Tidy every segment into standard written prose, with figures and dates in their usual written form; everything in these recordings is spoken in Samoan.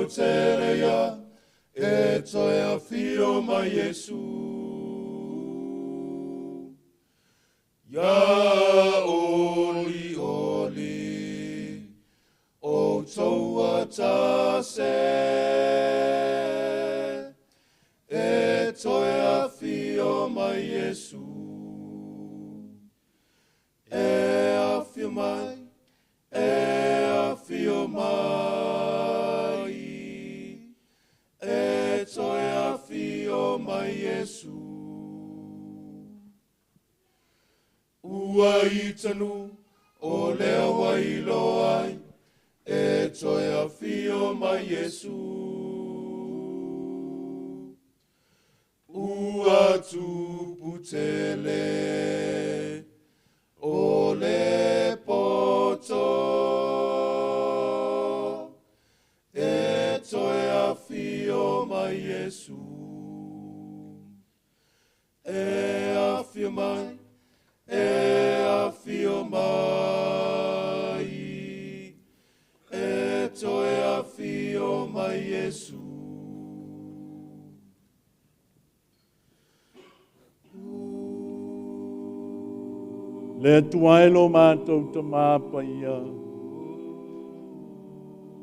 tele ia, e toe afio mai Iesu. Ia oli oli, o toua tase, e toe afio mai Iesu. E afio mai, e afio mai, e toe afio mai Iesu. Ua itanu o lea ua iloa ai, e toe afio mai Iesu. Ua tupu tele o le poto, e toe afio mai Iesu. E afio mai, e afio mai, e toe afio mai Iesu. Le Atua e lo mātou tamā paia.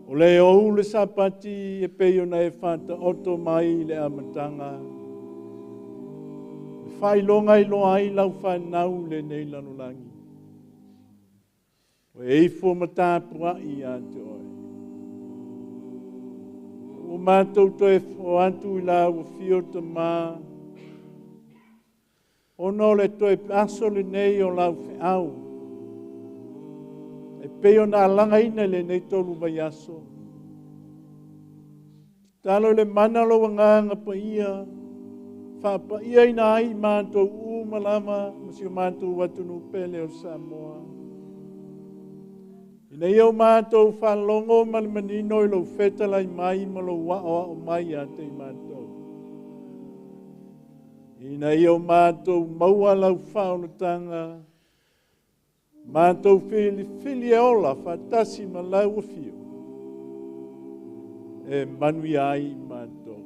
O le ou le sapati e pei ona e whata oto mai le amataga. E whailonga i loa ai lau whanau le nei lalolagi. O e ifo matapua i a te oe. O mātou toe fo atu i la ua fio tamā. Ona o le toe aso le nei o lau feau. E pei ona alaga ina le nei tolu vai aso. Talo le mana lo wanganga pa ia. Whapa ia ina ai mātou u malama, ma si o mātou watunu pele o Samoa. Ina ia o mātou whalongo ma le manino i lo whetalai mai ma lo wao ao mai a te i mātou. Ina ia o mātou maua lau whaolotanga, mātou whili whili e ola whatasi ma lau whio. E manui ai mātou.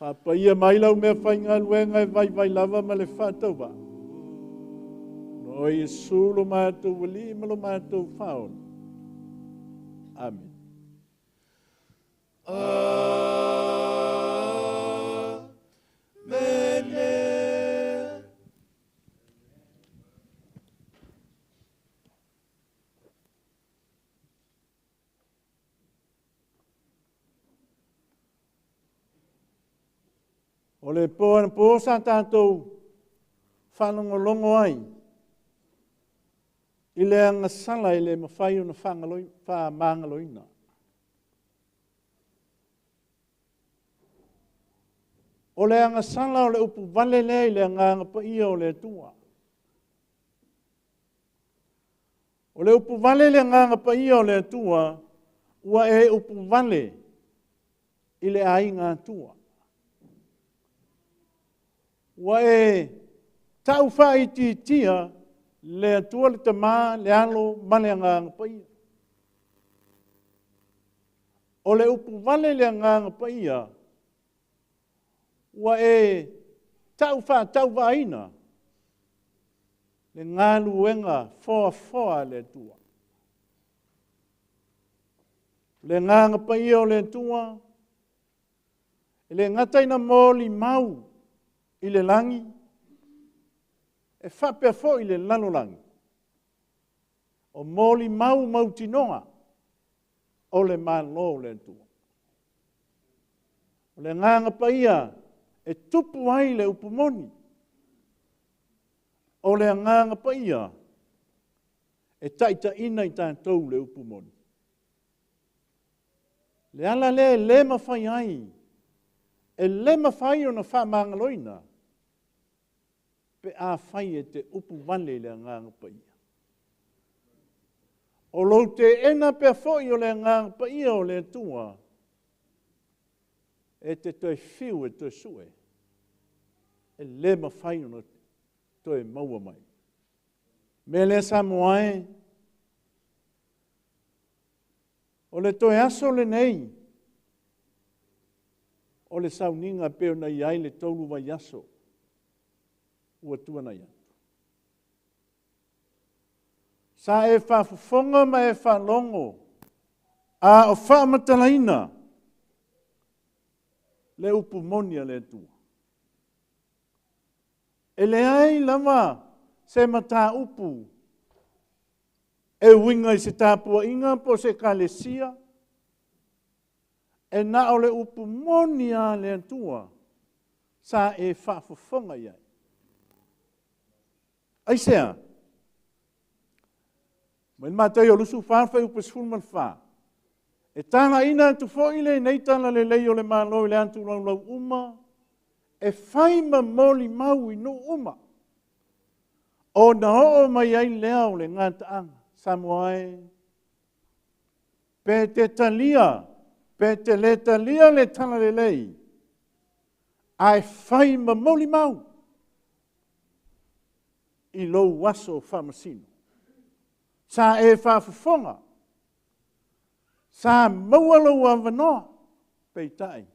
Whapaia mai lau mea whaingaluenga e vai vai lava ma le whataua. No Iesu lo mātou wali ma lo mātou whaola. Amen. Amen. O le pō pō sa tātou whalongolongo ai. I le agasala i le mawhai o na whamangaloina. O le agasala o le upu vale lea i le anganga paia o le Atua. O le upu vale le anganga paia o le Atua, ua e upu vale i le aiga Atua. Ua e tau whaititia le Atua le tamā, le alo, ma le anganga paia. O le upu vale le anganga paia, ua e tau whaatau vaina le ngaluenga foa foa le Atua. Le nganga paia o le Atua, e le ngata ina mōli mau i le langi, e whapea fo i le lalolangi. O mōli mau mautinoa o le mālo o le Atua. O le nganga paia e tupu ai le upumoni. O le anganga paia e taita ina i tātou le upumoni. Le ala le le mawhai ai, e le mawhai o na whamangaloina, pe a whai e te upu vale le anganga paia. O lou te ena pea foi o le anganga paia o le Atua, e te toe fiu e toe sue, e le mawhai o na toe maua mai. Me le Samoa e, O le toe aso lenei o le sauniga e pei ona i ai le 3 vaiaso ua tuanai atu. Sa e faafofoga ma e faalogo a o faamatalaina le upu moni a le Atua. E leai lava se mataupu e uiga i se tapuaiga po o se ekalesia, e na o le upu moni lava a le Atua sa e faafofoga i ai. Aisea? Mai le Mataio 24 fuaiupu 14, e talaina atu foi lenei talalelei o le Malo i le atu laulau uma, e fai ma molimau i nuu uma, ona oo mai ai lea o le gataaga. Samoa e, pe te talia, pe te le talia le talalelei, ae fai ma molimau i lou aso faamasino. Sa e faafofoga, sa maua lou avanoa, peitai,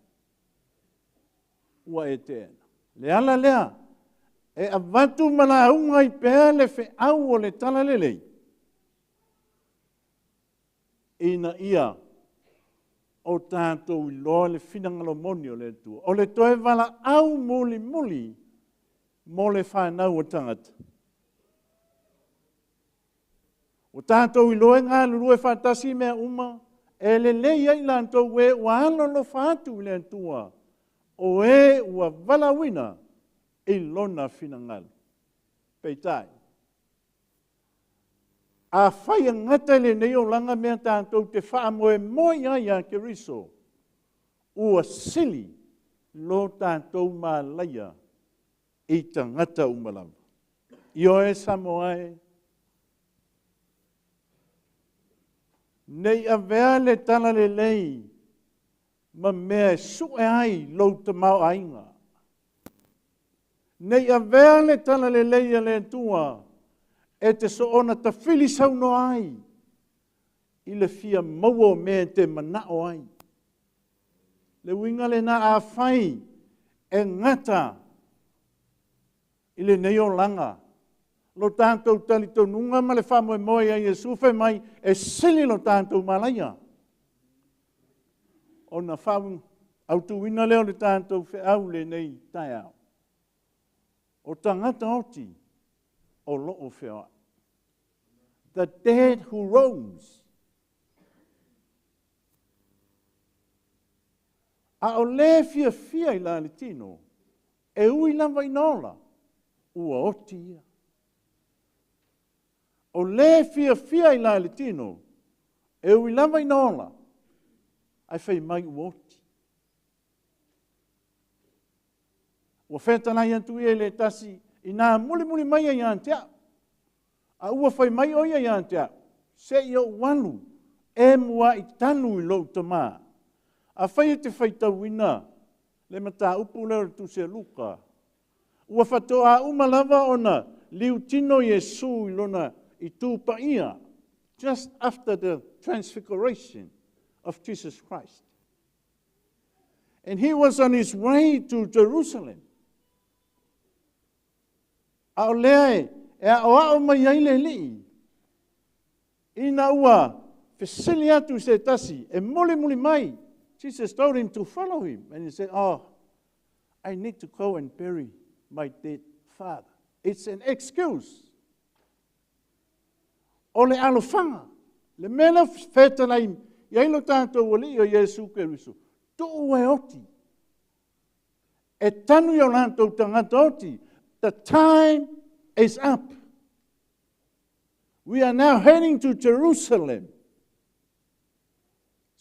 ua e teena. Le ala lea, e avatu ma lauga ai pea le feau o le talalelei, ina ia o tatou iloa le finagalo moni o le Atua. O le toe valaau mulimuli mo le fanau o tagata. Ua tatou iloa e galulue faatasi mea uma, e lelei ai latou e ua alolofa atu i le Atua, o e ua valaauina i lona finagalo. Peitai, afai e gata i lenei olaga mea tatou te faamoemoe i ai ia Keriso, ua sili lo tatou malaia i tagata uma lava. Ioe Samoa e, nei avea le talalelei ma mea e sue ai lou tamaoaiga. Nei avea le talalelei a le Atua e te soona tafili saunoa ai i le fia maua o mea e te manao ai. Le uiga lena afai e gata i lenei olaga, lo tatou talitonuga ma le faamoemoe ia Iesu fai mai e sili lo tatou malaia. Ona autuina lea o le tatou feau lenei taeao. O tagata oti o loo feoai. The dead who rose. A o le fiafia i la le tino, e ui lava ina ola, ua oti ia. O le fiafia i la le tino, e ui lava ina ola, ae fai mai ua oti. Ua fetalai atu ia i le tasi, ina mulimuli mai ia te au. A ua fai mai o ia ia te au, se i ou alu, e mua i tanu i lou tamā. A fai e te faitauina le mataupu lea o le Tusi a Luka, ua faatoa uma lava ona liutino Iesu i lona i tūpaia, just after the transfiguration of Jesus Christ. And he was on his way to Jerusalem. A o lea e aoao mai ai le alii, ina ua fesili atu i se tasi, e mulimuli mai. Jesus told him to follow him. And he said, oh, I need to go and bury my dead father. It's an excuse. O le alofaga, le mea lea fetalai i ai lo tatou alii o Iesu Keriso, tuu e oti. E tanu i o latou tagata oti. The time is up. We are now heading to Jerusalem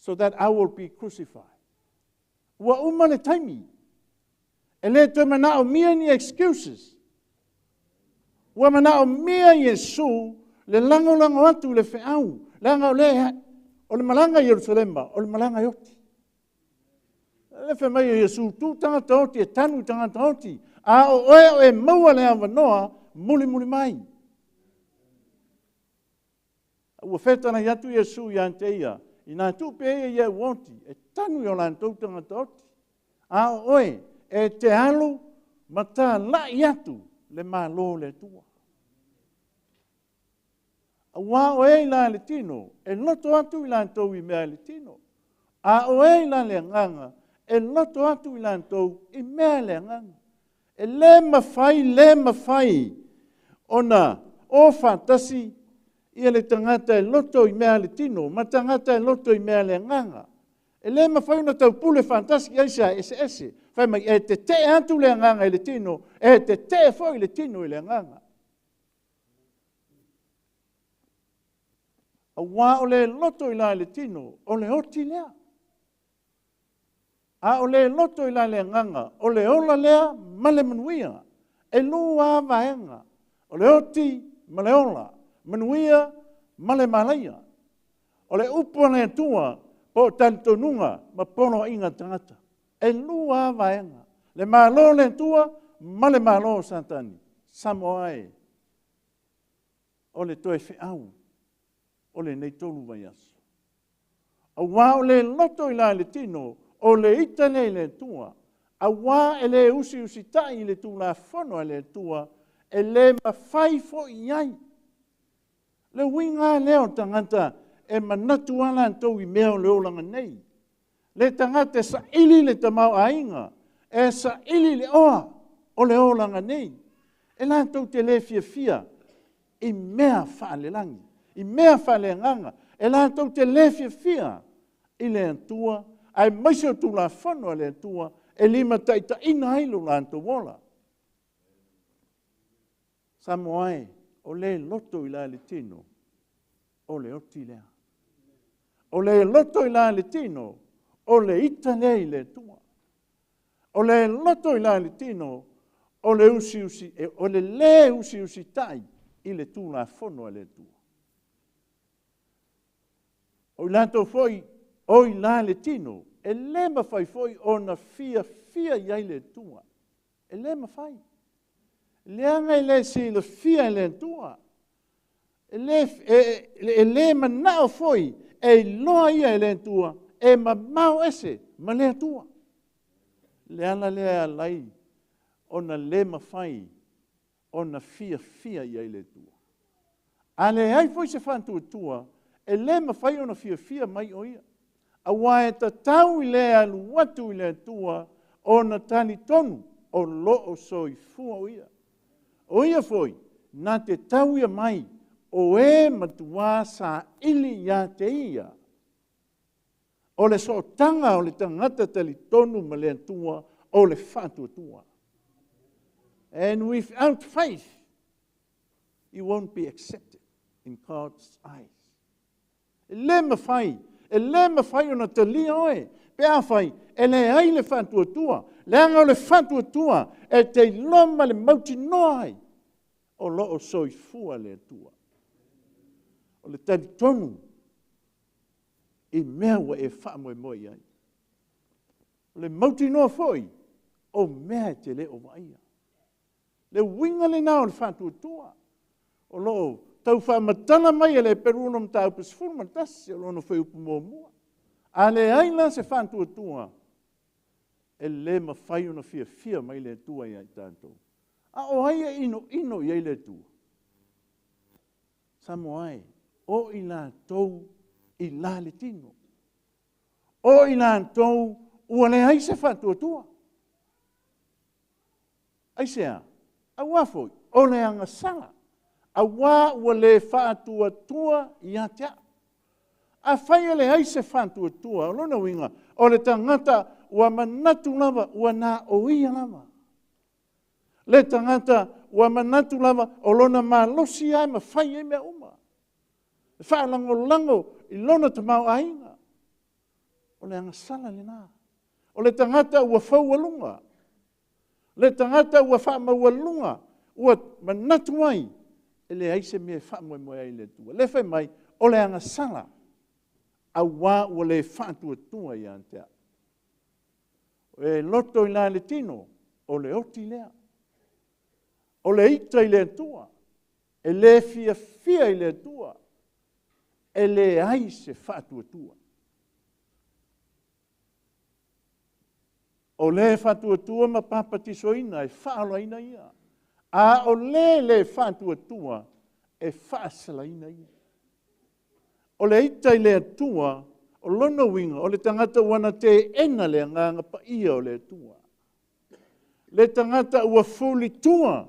so that I will be crucified. Ua uma le taimi. E le toe manaomia ni excuses. Ua manaomia Iesu le lagolago atu i le feau. Leaga o le, o le malaga i Ierusalema, o le malaga e oti. Le fai mai o Iesu, tu tagata oti, e tanu i tagata oti. A o oe o e maua le avanoa, mulimuli mai. Ua fetalai atu Iesu ia te ia, Inā tuu pea ia i au oti, e tanu i o latou tagata oti. A o oe, e te alu ma tāla'i atu le Malo o le Atua. Auā o e i la le tino, e loto atu i latou i mea i le tino. A o e i la le agaga, e loto atu i latou i mea i le agaga. E le mafai, le mafai ona o faatasi ia le tagata e loto i mea a le tino ma tagata e loto i mea a le agaga. E le mafai ona taupule faatasi i ai se a eseese. Fai mai, e tetee atu le agaga i le tino, e tetee foi le tino i le agaga. Auā o le loto i la le tino, o le oti lea. A o le loto i la le agaga, o le ola lea ma le manuia. E lua vaega, o le oti ma le ola, manuia ma le malaia. O le upu a le Atua po o talitonuga ma poloaiga tagata. E lua vaega, le Malo o le Atua ma le Malo o Satani. Samoa e, o le toe feau o lenei 3 vaiaso. Auā o le loto i la le tino, o le ita lea i le Atua. Auā e le usiusitai i le Tulafono a le Atua, e le mafai foi i ai. Le uiga lea o tagata e manatu lava latou i mea o le olaga nei. Le tagata e saili le tamaoaiga, e saili le oa o le olaga nei. E latou te le fiafia i mea faalelagi, i mea faaleagaga. E latou te le fiafia i le Atua, aemaise o Tulafono a le Atua e limataitaiina ai lo latou ola. Samoa e, o le loto i la le tino, o le oti lea. O le loto i la le tino, o le ita lea i le Atua. O le loto i la le tino, o le usiusi, o le le usiusitai i le Tulafono a le Atua. O i latou foi o i la le tino, e le mafai foi ona fiafia i ai le Atua. E le mafai. Leaga e le silafia e le Atua. E le manao foi e iloa ia e le Atua, e mamao ese ma le Atua. Le ala lea e ala ai ona le mafai ona fiafia i ai le Atua. A leai foi se faatuatua, e le mafai ona fiafia mai o ia. Auā e tatau i le alu atu i le Atua ona talitonu o loo soifua o ia. O ia foi, na te tau ia mai o e matua saili ia te ia. O le sootaga o le tagata talitonu ma le Atua o le faatuatua. And without faith, you won't be accepted in God's eyes. E le mafai ona talia oe, pe afai, e leai le faatuatua. Leaga o le faatuatua e te iloa ma le mautinoa ai, o loo soifua le Atua. O le talitonu i mea ua e faamoemoe i ai. O le mautinoa foi o mea e te le o vaaia. Le uiga lena o le faatuatua. O loo tau faamatala mai e le Heperu mataupu 11 o lona fuaiupu 1. A leai la se faatuatua, e le mafai ona fiafia mai le Atua ia i tatou. A o ai e inoino i ai le Atua? Samoa e, o i latou i la le tino. O i latou ua leai se faatuatua. Aisea, auā foi, o le agasala. Auā ua le faatuatua ia te au. Afai e leai se faatuatua, o lona uiga, o le tagata ua manatu lava, ua na o ia lava. Le tagata ua manatu lava, o lona malosi lava e mafai ai mea uma. E faalagolago i lona tamaoaiga. O le agasala lena. O le tagata ua faualuga. Le tagata ua faamaualuga, ua manatu ai, e leai se mea e faamoemoe ai i le Atua. Le fai mai, o le agasala, auā ua le faatuatua ia te au. E loto i la le tino, o le oti lea. O le ita i le Atua, e le fiafia i le Atua, e leai se faatuatua. O le faatuatua ma papatisoina e faaolaina ia, a o le le faatuatua e faasalaina ia. O le ita i le Atua, o lona uiga o le tagata ua na teena le agaga paia o le Atua. Le tagata ua fulitua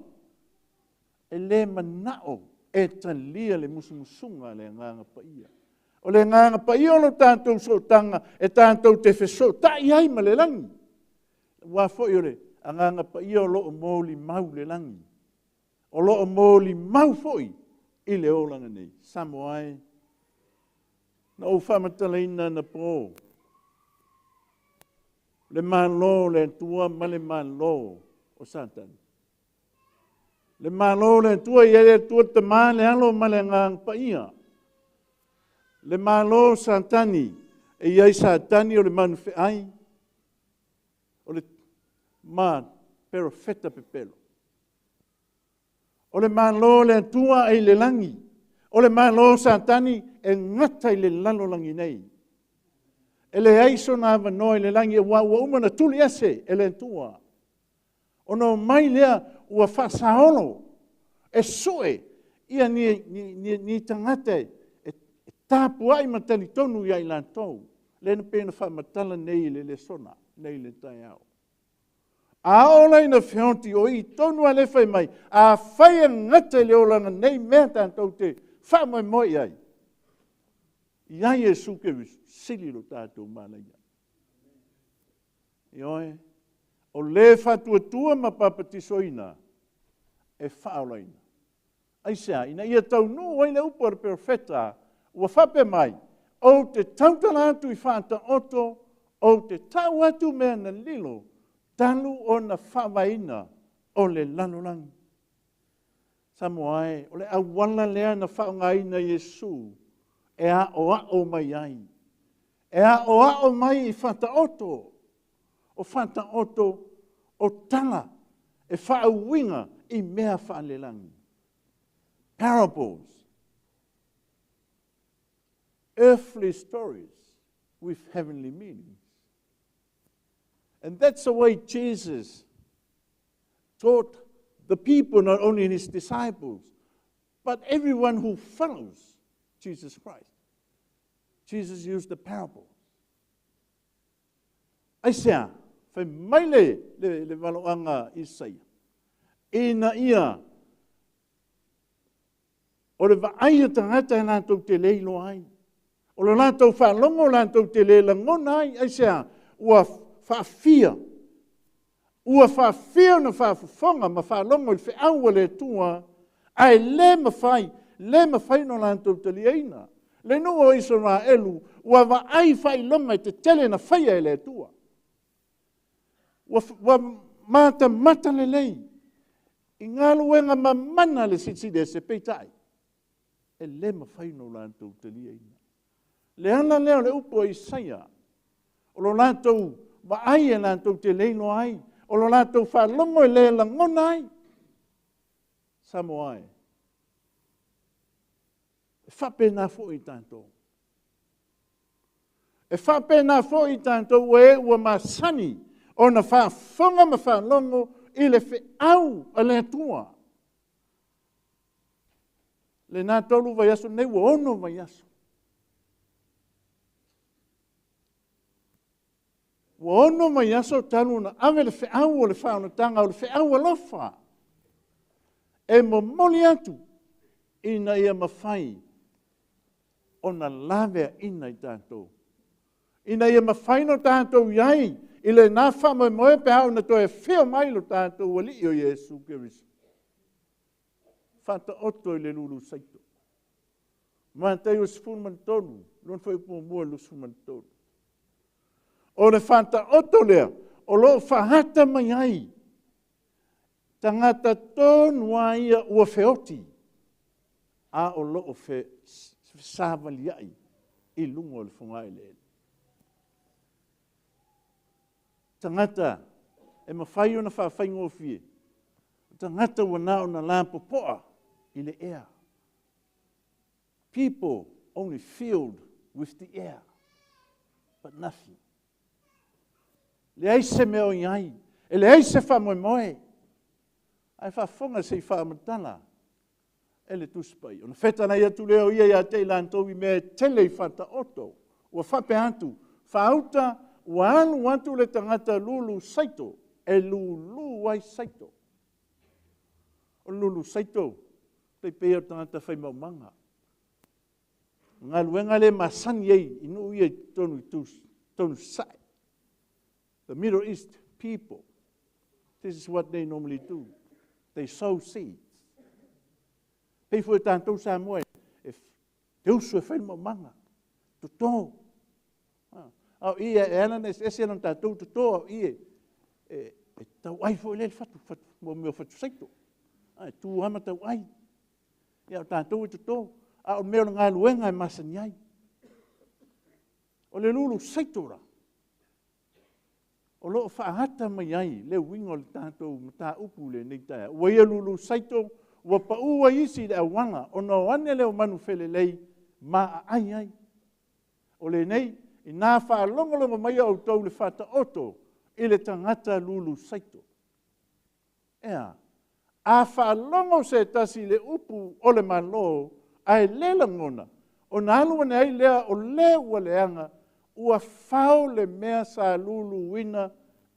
e le manao e talia le musumusuga a le agaga paia. O le agaga paia o lo tatou sootaga e tatou te fesootai ai ma le lagi. Aua foi o le agaga paia o lo o molimau le lagi. O lo o molimau foi i le olaga nei. Samoa e, na ou faamatalaina anapo le Malo o le Atua ma le Malo o Satani. Le Malo o le Atua, e i ai le Atua le Tama, le Alo ma le Agaga Paia. Le Malo o Satani, e i ai Satani o le manufeai, o le ma perofeta pepelo. O le Malo o le Atua e i le lagi. O le Malo o Satani e gata i le lalolagi nei. E leai sona avanoa i le lagi aua ua uma ona tuli ese e le Atua. Ona omai lea ua faasaolo e sue ia ni, ni, ni, ni tagata e, e, e tapuai ma talitonu ia i latou. Lea na pei ona faamatala nei i le lesona nei i le taeao. A oo la ina feoti o i tonu lava lea fai mai, afai e gata i le olaga nei mea tatou te faamoemoe i ai, i ai Iesu Keriso, sili lo tatou manaia. Ioe, o le faatuatua ma papatisoina e faaolaina. Aisea? Ina ia taunuu ai le upu a le perofeta ua faapea mai, Ou te tautala atu i faataoto, ou te tau atu mea na lilo, talu ona faavaeina o le lalolagi. Samoa e, o le auala lea na faaaogaina e Iesu e aoao mai ai. E aoao mai i faataoto. O faataoto o tala e faauiga i mea faalelagi. Parables. Earthly stories with heavenly meanings. And that's the way Jesus taught the people, not only his disciples, but everyone who follows Jesus Christ. Jesus used the parable. Aisea, fai mai le, le, le valoanga Isaia, ina ia o le vaai a tagata e latou te le iloa ai. O lo latou faalogo latou te le lagona ai. Aisea? Ua faafia. Ua faafia ona faafofoga ma faalogo i le feau a le Atua, ae le mafai, le mafai ona latou taliaina. Le nuu o Isaraelu ua vaai faailoga i tetele na faia e le Atua. Ua, ua matamata lelei i galuega mamana a le Silisili Ese, peitai, e le mafai ona latou taliaina. Le ala lea o le upu a Isaia, o lo latou vaai e latou te le iloa ai, o lo latou faalogo e le lagona ai. Samoa e, e faapena foi i tatou. E faapena foi i tatou e ua masani ona faafofoga ma faalogo i le feau a le Atua. Lena tolu vaiaso nei ua ono vaiaso. Ua ono vaiaso talu ona ave le feau o le faaolataga o le feau alofa e momoli atu ina ia mafai ona laveaina i tatou, ina ia mafai ona tatou i ai i lena faamoemoe pe a ona toe afio mai lo tatou Alii o Iesu Keriso. Faataoto i le lulu saito. Mataio 13, lona fuaiupu muamua i le 23. O le faataoto lea o lo o faata mai ai tagata tonu lava ia ua feoti, a o lo o fesavaliai i luga o le fogaeleele. Tagata e mafai ona faafaigofie, o tagata ua na ona lapopoa i le ea. People only filled with the air, but nothing. Leai se mea o i ai, e leai se faamoemoe. Ae faafofoga se i faamatala e le Tusi Paia. Ona fetalai atu lea o ia ia te i latou i mea e tele i faataoto. Ua faapea atu, faauta ua alu atu le tagata lulu saito e lulu ai saito. O le lulu saito, e pei o le tagata fai maumaga. O galuega lea e masani ai i nuu ia i totonu i totonu sasae. The Middle East people, this is what they normally do. They sow seeds. Pei foi o tatou Samoa e te usu e fai le maumaga, toto. A o i e ala ona eseese ona tatou toto, a o i e tauai foi lea i le fatu, mo mea o fatu saito. E tu lava ma tauai. Ia o tatou e toto, a o mea o le galuega e masani ai. O le lulu saito la, o lo o faaata mai ai le uiga o le tatou mataupu i lenei taeao. Ua ia lulu saito, ua pau ai isi i le auala, ona o ane lea o manu felelei ma aai ai. O lenei, ina faalogologo mai outou i le faataoto i le tagata lulu saito. Ea, a faalogo se tasi i le upu o le Malo, ae le lagona, ona alu ane ai lea o le ua leaga, ua fao le mea sa luluina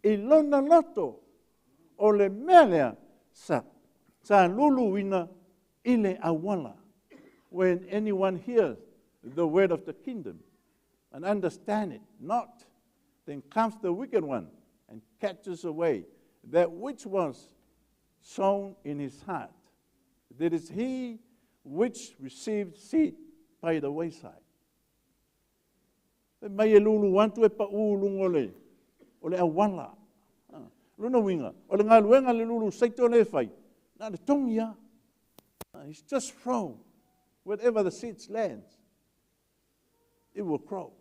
i lona loto. O le mea lea sa luluina i le auala. When anyone hears the word of the kingdom and understand it not, then comes the wicked one and catches away that which was sown in his heart. That is he which received seed by the wayside. E mai e lulu atu e pa u luga o le auala. Lona uiga, o le galuega le lulu saito le fai, na le togi lava. It's just throw. Wherever the seeds land, it will grow.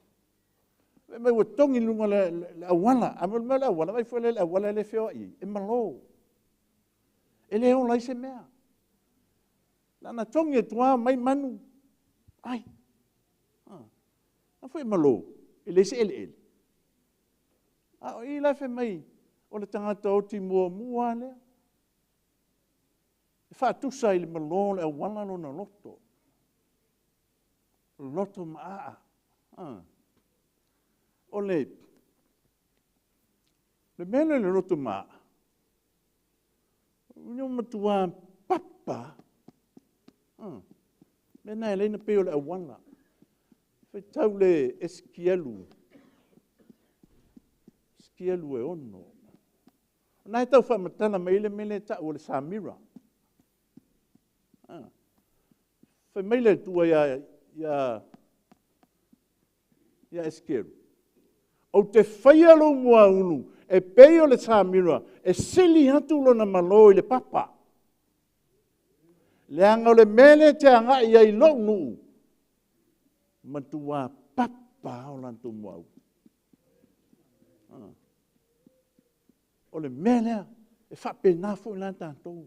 E mai ua togi luga le auala. A mo le mea le auala, vai foi le auala le feoai ai, e malo. E le ola ai se mea. Na na togi e tua mai manu, ai. A foi malo, e le se ele ele. A o i la fe mai, o le tagata oti muamua lea. E faatusa i le malo le auala lona loto. Loto maa. O le mea lea le loto maa, o matua papa. Mea na e leina pei o le auala. Faitau le Esikielu. Esikielu e 6. Na e tau faamatala mai le mele tau o le Samira. Fai mai le tua ia Esikielu. O te whaia lo mua ulu, e pei o le Samira, e sili atu lona malo i le papa. Leaga o le mele te anga ia i lou nuu, matua papa o lantou mua ulu. O le mele e whapena fo i lan tātou.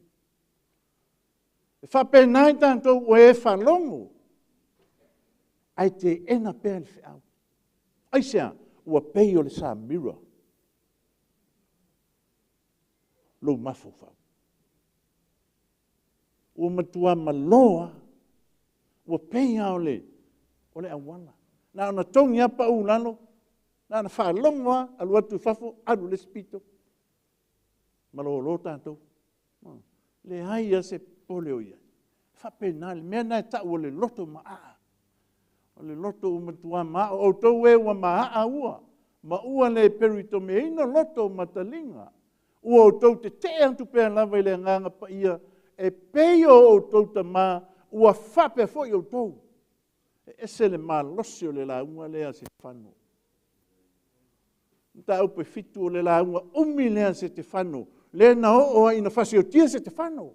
E whapena i tātou o e whalongo. Ai te ena pea le whiau. Ai sea, ua pei o le Samira. Lou mafofau. Ua matua maloa, ua pei o le auala. Na ona tongi apa ulalo, na ona whalongoa, alu atu fafo, alu le spito. Malolo tātou. Le ai ia se pole o ia. Whapena, le mea nai tau o le loto maa. O le loto o matua maa, o tau e ua maa ua. Ma ua le peritomeina loto matalinga. Ua o tau te te antu pea lava i le nganga pa ia, e pei o tau tama, ua whape fo i o tau. E ese le malosi o le launga lea se whano. Ta upe fitu o le launga umi lea se te whano. Le na o ina fasiotia se te whano.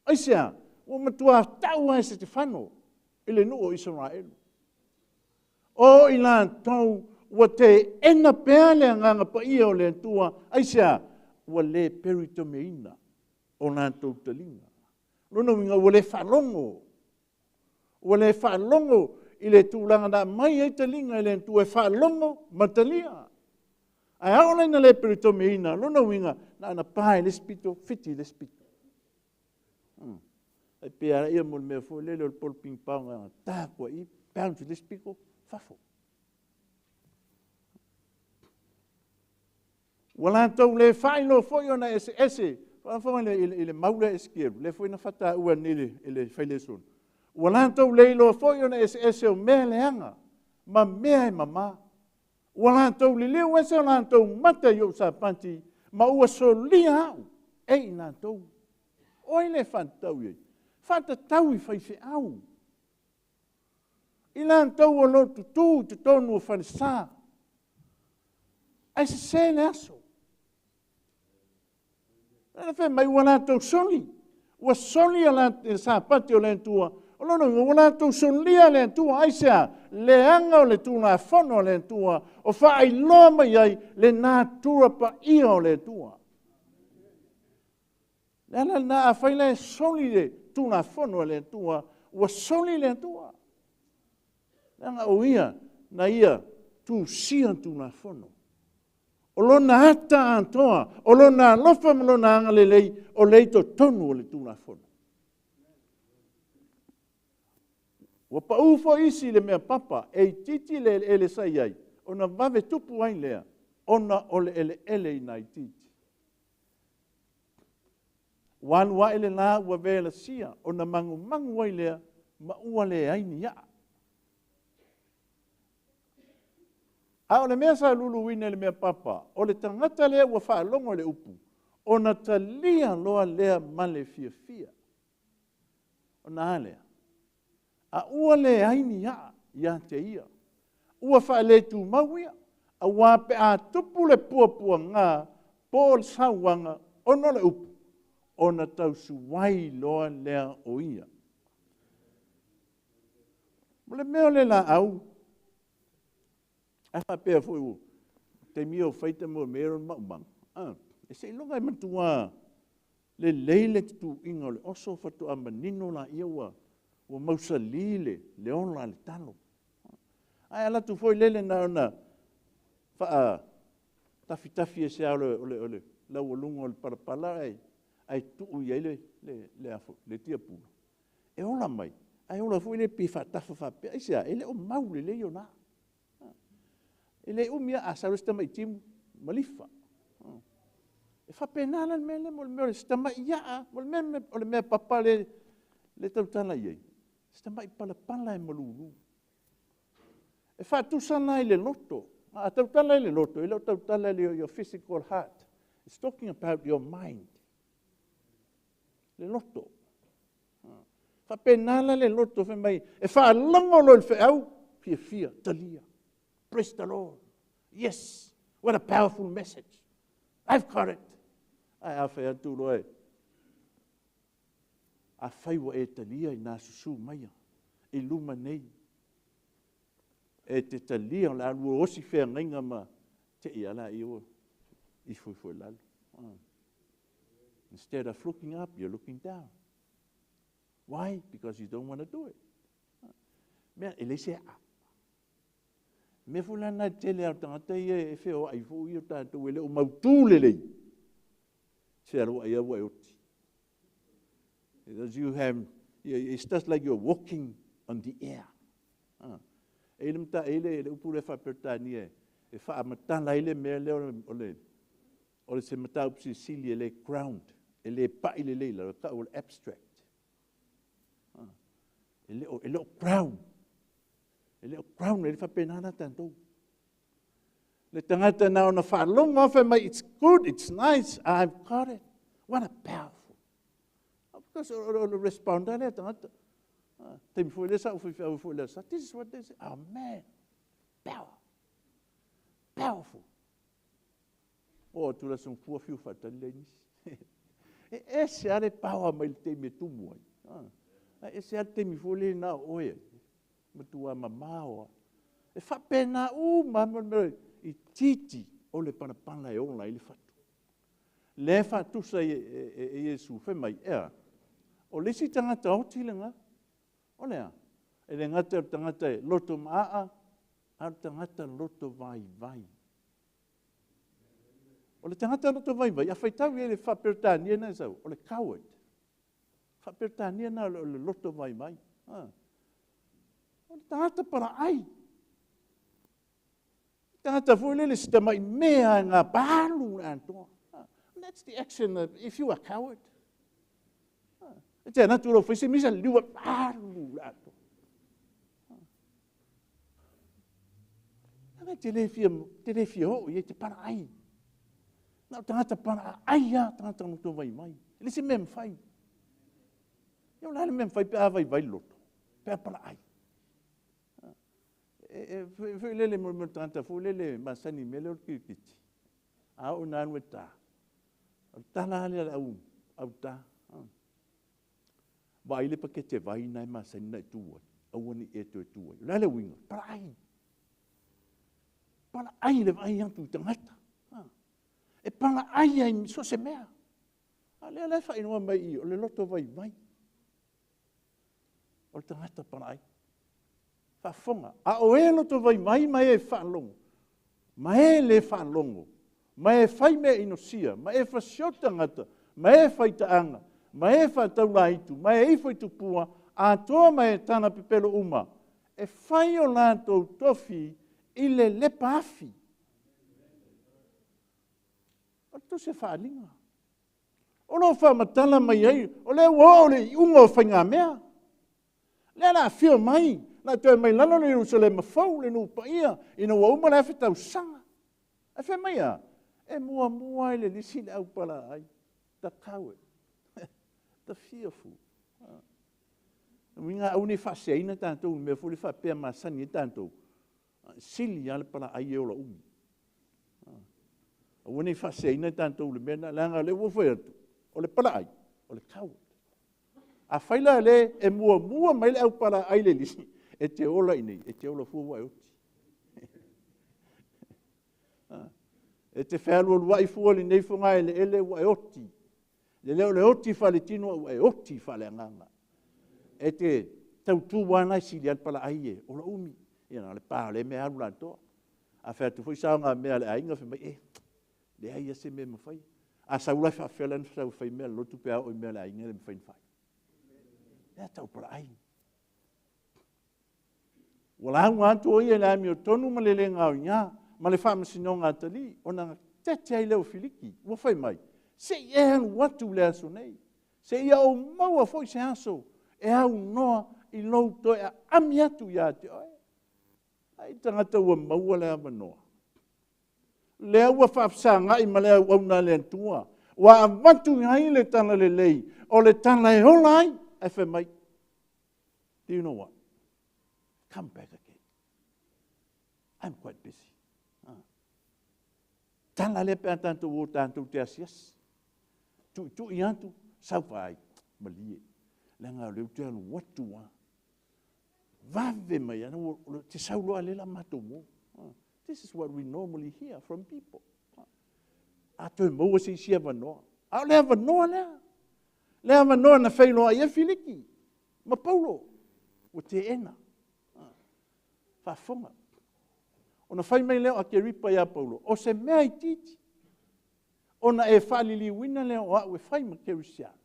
Ai sea, ua matua tau ai se te whano. I le nuu o Israelu. O i lātou, ua te ena pea le anganga pa ia o le atua. Ai sea, ua le peritomeina o lātou talinga. Lona uiga, ua le whalongo. Ua le whalongo i le tūlanga nā mai ai talinga i le atua e whalongo ma talia. Ae a oo la ina le peletomiina, lona uiga, na ona pa i le isi pito, fiti i le isi pito. E pei lava ia mo le mea foi lele o le polo ping-pong, na ona ta atu lava i i, bounce i le isi pito, fafo. Ua latou le faailoa foi ona eseese, faafofoga i le mau lea a Esikielu, lea foi na faataua nei e le Failesona, ua latou le iloa foi ona eseese o mea leaga ma mea e mama. Ua latou liliu ese o latou mata i ou Sapati, ma ua solia au e i latou. O ai le faatatau i ai? Faatatau i faifeau. I latou o lo o tutu i totonu o falesa, ae sese le aso. Lea fai mai ua latou soli, ua soli le Sapati o le Atua. O lona uiga ua latou solia le Atua. Aisea? Leaga o le Tulafono a le Atua o faailoa mai ai le natura paia o le Atua. Le ala lena, afai la e soli le Tulafono a le Atua, ua soli le Atua. Leaga o Ia na Ia tusia Tulafono. O lona ata atoa, o lona alofa ma lona agalelei, o lea i totonu o le Tulafono. Ua pau foi isi i le mea papa, e itiiti le eleele sa i ai, ona vave tupu ai lea, ona o le eleele ina itiiti. Ua alu ae le la ua velasia, ona magumagu ai lea, ma ua leai ni a'a. A o le mea sa luluina i le mea papa, o le tagata lea ua faalogo i le upu, ona talia loa lea ma le fiafia. Ona a lea? A ua leai ni a'a ia te ia, ua faaletumau ia, aua pe a tupu le puapuaga po o le sauaga ona o le upu, ona tausuai loa lea o ia. O le mea o le laau, a faapea foi ua taimi o faita mo mea o le maumaga, e seiloga e matua lelei le tutuiga o le oso faatoa manino laia ua mausali le ola a le talo. Ae alu atu foi lele na ona faatafitafi ese lava o le laualuga o le palapala ae tuu i ai le tiapula, e ola mai, ae ola foi lea pei e faatafa faapea. Aisea? E le o mau lelei ona. E le umi lava, a sau loa si tamai timu, malifa. E faapena la le mea lea mo le mea o si tamai aa, o le mea o le mea papa le tautala i ai, si tamai palapala e malulu. E faatusa la i le loto. A tautala i le loto, e le o tautala i le your physical heart. It's talking about your mind. Le loto. Faapena la le loto, fai mai, e faalogo loa i le feau, fiafia, talia. Praise the Lord. Yes, what a powerful message. I've got it. Ae a fai atu loa e, afai ua e talia i nā susu maia i luma nei, e te talia o le a lua osi feagaiga ma te i ala i ua ifo ifo i lalo. Instead of looking up, you're looking down. Why? Because you don't want to do it. Mea, e leai se aa. Mea foi la na tele a tagata ia e feoai foi o tatou e le o mautu lelei. Se aloa ia ua e oti. Because you have, it's just like you're walking on the air. E le mata e le upu le faaperetania e faamatala ai le mea lea o le se mataupu silisili e le ground, e le pai lelei lalo, e tau o le abstract. E le o ground. E le o ground, e le faapena la tatou. Le tagata na ona faalogo fai mai, it's good, it's nice, I've got it. What a powerful. Because o le responder lea tagata. Taimi foi lea sa ou faifeau foi le asa. This is what they say. Oh man, power. Powerful. O atu la fua fiu faatali le nisi. E ese lava le power mai le taimi e tumu ai. E ese lava le taimi foi le na o oe ai. Matua mamao a. E faapena uma mo le mea i titi o le palapala e ola ai le fatu. Le faatusa e Iesu, fai mai, ea, o le isi tagata oti lena, o lea, e le gata o le tagata e loto maa, a o le tagata loto vai vai. O le tagata loto vaivai, a faitau i ai i le faa-Peretania na e sau, o le coward. Faa-Peretania na o le loto vaivai. O le tagata palaai. Tagata foi lele si tamai mea e gapalu le atoa. That's the action of if you are coward. E te anatu lau faisi misa liua alu le atoa. Ana te le fia, te le fia oo i ai te palaai. Na o tagata palaai lava, tagata loto vaivai. E le se mea mafai. Ia o le a le mea mafai pe a vaivai le loto, pe a palaai. E foi lele mo le tagata foi lele masani i mea lea o le kirikiti. A oo ina alu e ta, o le tala lava lea a le au, au ta. Vaai le pakete vai lena e masani ona e tu ai, aua ne i e toe tu ai. O le a le uiga? Palaai. Palaai le vaai atu i tagata. E palaai ai so o se mea. A o lea la e faaigoa mai i i, o le loto vaivai. O le tagata palaai. Faafofoga. A o e loto vaivai ma e faalogo, ma e le faalogo, ma e fai mea inosia, ma e fasioti tagata, ma e faitaaga, ma e faataulaitu, ma e ifo i tupua, atoa ma e tala pepelo uma, e fai o latou tofi i le lepa afi. O le tusi faaaliga. O lo o faamatala mai ai, o lea ua oo le iuga o faigamea. Lea la afio mai, la toe mai lalo le Ierusalema fou, le nuu paia, ina ua uma le 1,000 tausaga. Ae fai mai a, e muamua ai le lisi le aupalaai, the coward, the fearful. Uiga aua ne i faaseseaina tatou i mea foi le faapea masani ai tatou, sili lava le palaai e ola umi. Aua ne i faaseseaina tatou i le mea lena, leaga o lea ua ou fai atu, o le palaai, o le coward. Afai la o lea e muamua mai le aupalaai i le lisi, e te ola i inei, e te ola fua ua e oti. E te fealualuai fua i lenei fogaeleele ua e oti. E le o le oti faaletino ae ua e oti faaleagaga. E te tautu lava la e sili ai le palaai e ola umi. Ia na o le pa o lea mea alu latoa. A fai atu foi saogamea a le aiga, fai mai, e leai lava se mea e mafai. A sau la e faapefea la ona sau e fai mea a le lotu pe a oo i mea a le aiga e le mafai ona fai. Lea e tau palaai. Ua lauga atu o ia i le amiotonu ma le le gaoiga ma le faamasinoga a atalii, ona tete ai lea o Filiki, ua fai mai, se i e alu atu i le aso nei, seia ou maua foi se aso e aunoa i lou toe aami atu ia te oe. Ai tagata ua maua le avanoa. Lea ua faafesagai ma le auauna a le Atua, ua avatu i ai le talalelei, o le tala e ola ai, ae fai mai, do you know what? Come back again. I'm quite busy. Tala lea pe a tatou o tatou te asiasi. Tuitui atu, sau faai, malie. Leaga o lea ou te alu atu lava. Vave mai, te sau loa lea la matou o. This is what we normally hear from people. A toe maua se isi avanoa. A o le avanoa lea. Le avanoa na feiloai ai Filiki ma Paulo. Ua teena. Faafofoga. Ona fai mai lea o Akeripa ia Paulo, o se mea itiiti, ona e faaliliuina lea o au e fai ma Kerisiano.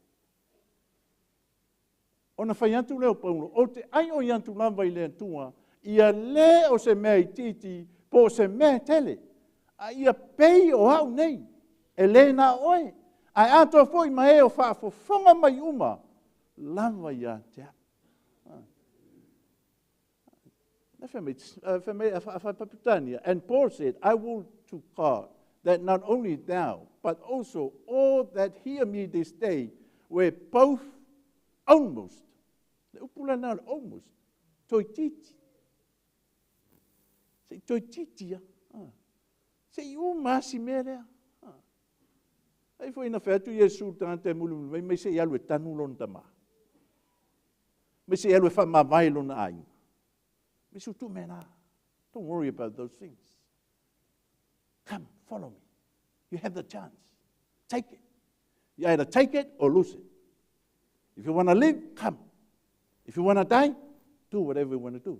Ona fai atu lea o Paulo, ou te aioi atu lava i le Atua, ia le o se mea itiiti po o se mea e tele, a ia pei o au nei, e le na o oe, ae atoa foi ma e o faafofoga mai uma lava ia te au. Fai mai Paputania, and Paul said, I will to God that not only thou, but also all that hear me this day were both almost. Le upu la na almost. Toititi. Se i toititi ia. Se i uma asi mea lea. Ai foi na fai atu Iesu i le tagata e mulimuli mai, mai se i alu e tanu lona tama. Mai se i alu e faamavae lona aiga. Mai se tuu mea la. Don't worry about those things. Come, follow me. You have the chance. Take it. You either take it or lose it. If you want to live, come. If you want to die, do whatever you want to do.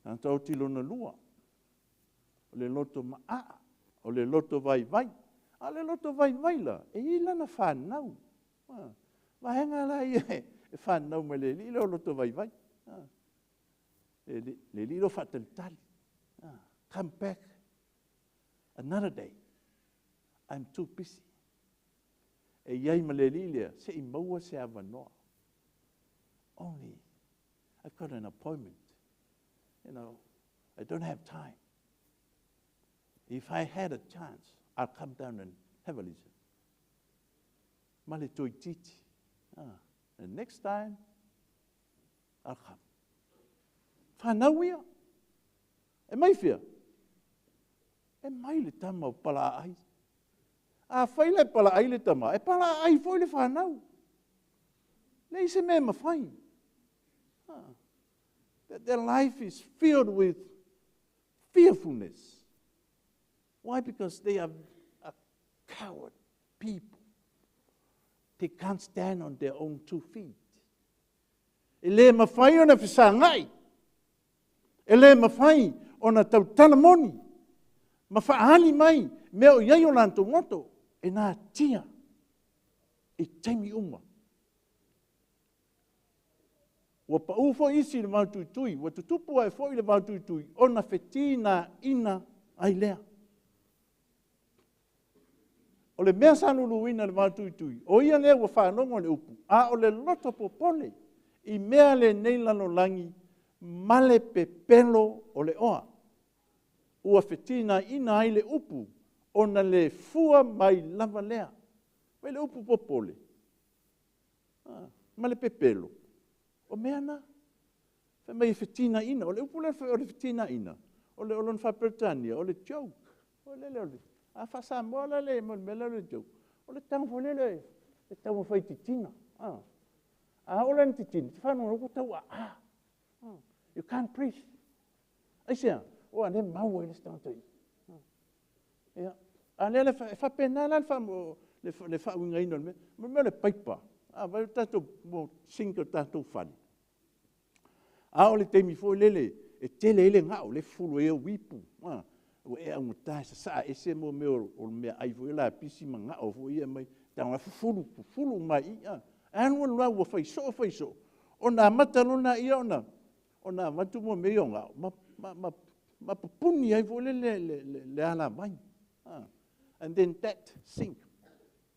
Tagata oti lona lua, o le loto maaa, o le loto vaivai. A o le loto vaivai la, e i ai lana fanau. Vaega la ia e fanau mai le alii lea o loto vaivai. Le alii lea o faatalitali. Come back another day. I'm too busy. E i ai ma le alii lea, se i maua se avanoa. Only, I've got an appointment. You know, I don't have time. If I had a chance, I'll come down and have a listen. Ma le toeitiiti. And next time, I'll come. Fanau ia. E mai fea? E mai le tama o palaai. Afai la e palaai le tama, e palaai foi le fanau. Leai se mea e mafai. That their life is filled with fearfulness. Why? Because they are a coward people. They can't stand on their own two feet. E le mafai ona fesagai. E le mafai ona tautala moni. Ma faaali mai mea o i ai o latou loto. E natia i taimi uma. Ua pau foi isi i le vaotuitui, ua tutupu ae foi le vaotuitui, ona fetinaina ai lea. O le mea sa luluina i le vaotuitui, o ia lea ua faalogo i le upu, a o le loto popole i mea lenei lalolagi ma le pepelo o le oa. Ua fetinaina ai le upu, ona le fua mai lava lea. Mai le upu popole ma le pepelo, o mea na. Fai mai e fetinaina, o le upu lea o le fetinaina, o le lona faa-Peretania, o le joke. O le lele o le, a faa-Samoa la le mea lea o le joke, o le tago foi lele e taumafai e titina. A oo la ina titina, te faalogo ua tau aa. You can't breathe. Aisea? Ua le mau ai le isi tagata i i. Ia. A lea e faapena la le faauigaina o le mea. O le mea o le paipa, a vai o tatou sink o tatou fale, a o le taimi foi lele e tele ai le gao, lea e fufulu ai au ipu, ua e augata e sasaa ese mo mea o meaai foi lapisi ma gao foi ia e aumai, tago lava fufulu, fufulu uma lava i i. E alu alu lava ua fai soo, fai soo, ona amata loa lea ona avatu mea ia o gao ma pupuni ai foi lele le alavai. And then that sink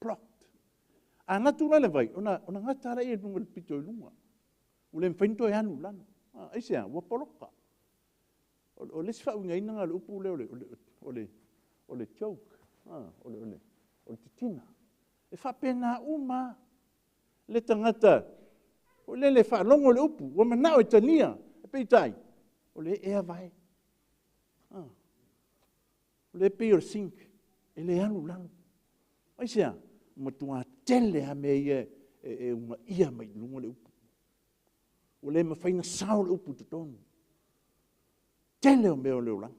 blocked. A alu atu la le vai, ona gata lea i luga i le pito i luga. Ua le mafai ona toe alu i lalo. Aisea? Ua poloka. O le isi faauigaina o le upu lea o le choke, o le titina. E faapena uma le tagata o lele faalogo le upu, ua manao e talia, e peitai, o le ea vae. O le pei o le sink, e le alu lalo. Aisea? Matua tele lava mea ia e ugaia mai i luga le upu. Ua le mafai ona sao le upu i totonu. Tele o mea o le olaga.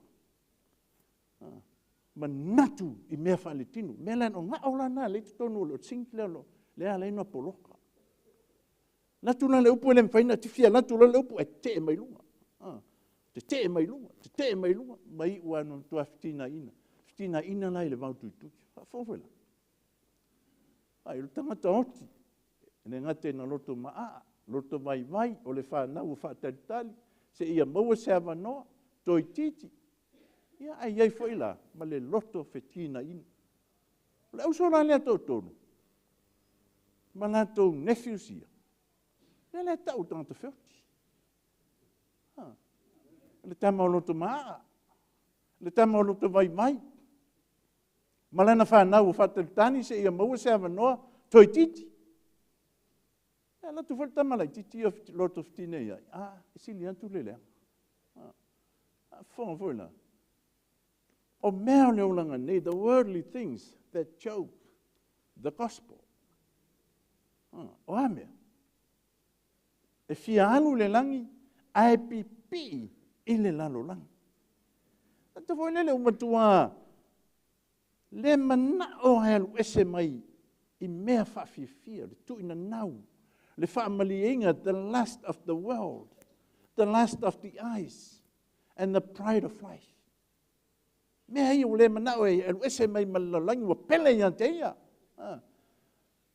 Manatu i mea faaletino. Mea la o gao la na lea i totonu o le sink lea, lea ala ai ona poloka. Latu la le upu e le mafai ona tifia, latu la le upu e tetee mai luga. Tetee mai luga, tetee mai luga, mai ua na matua fetinaina. Fetinaina la i le vaotuitui. Faafofoga foi la. Ai, o le tagata oti, e le gata ina loto maa, loto vaivai, o le fanau ua faatalitali, seia maua se avanoa, toeitiiti. Ia, ae i ai foi la ma le loto fetinaina. O le auso la lea toatolu, ma latou nephews ia, lea la e tau o tagata feoti. Le tama o loto maa, le tama o loto vaivai, ma lana fanau ua faatalitali seia maua se avanoa, toeitiiti. E alu atu foi le tama laitiiti ia loto fetinei ai, e sili atu le leaga. Faafofoga foi la. O mea o le olaga nei, the worldly things that choke the gospel. O a mea? E fia alu le lagi, ae pipii i le lalolagi. Ata foi lele ua matua le manao e alu ese mai i mea faafiafia, le tuuinanau, le faamalieina, the lust of the world, the lust of the eyes. and the pride of life. Mea ia ua le manao e aluese mai ma le lalolagi ua pele ia te ia.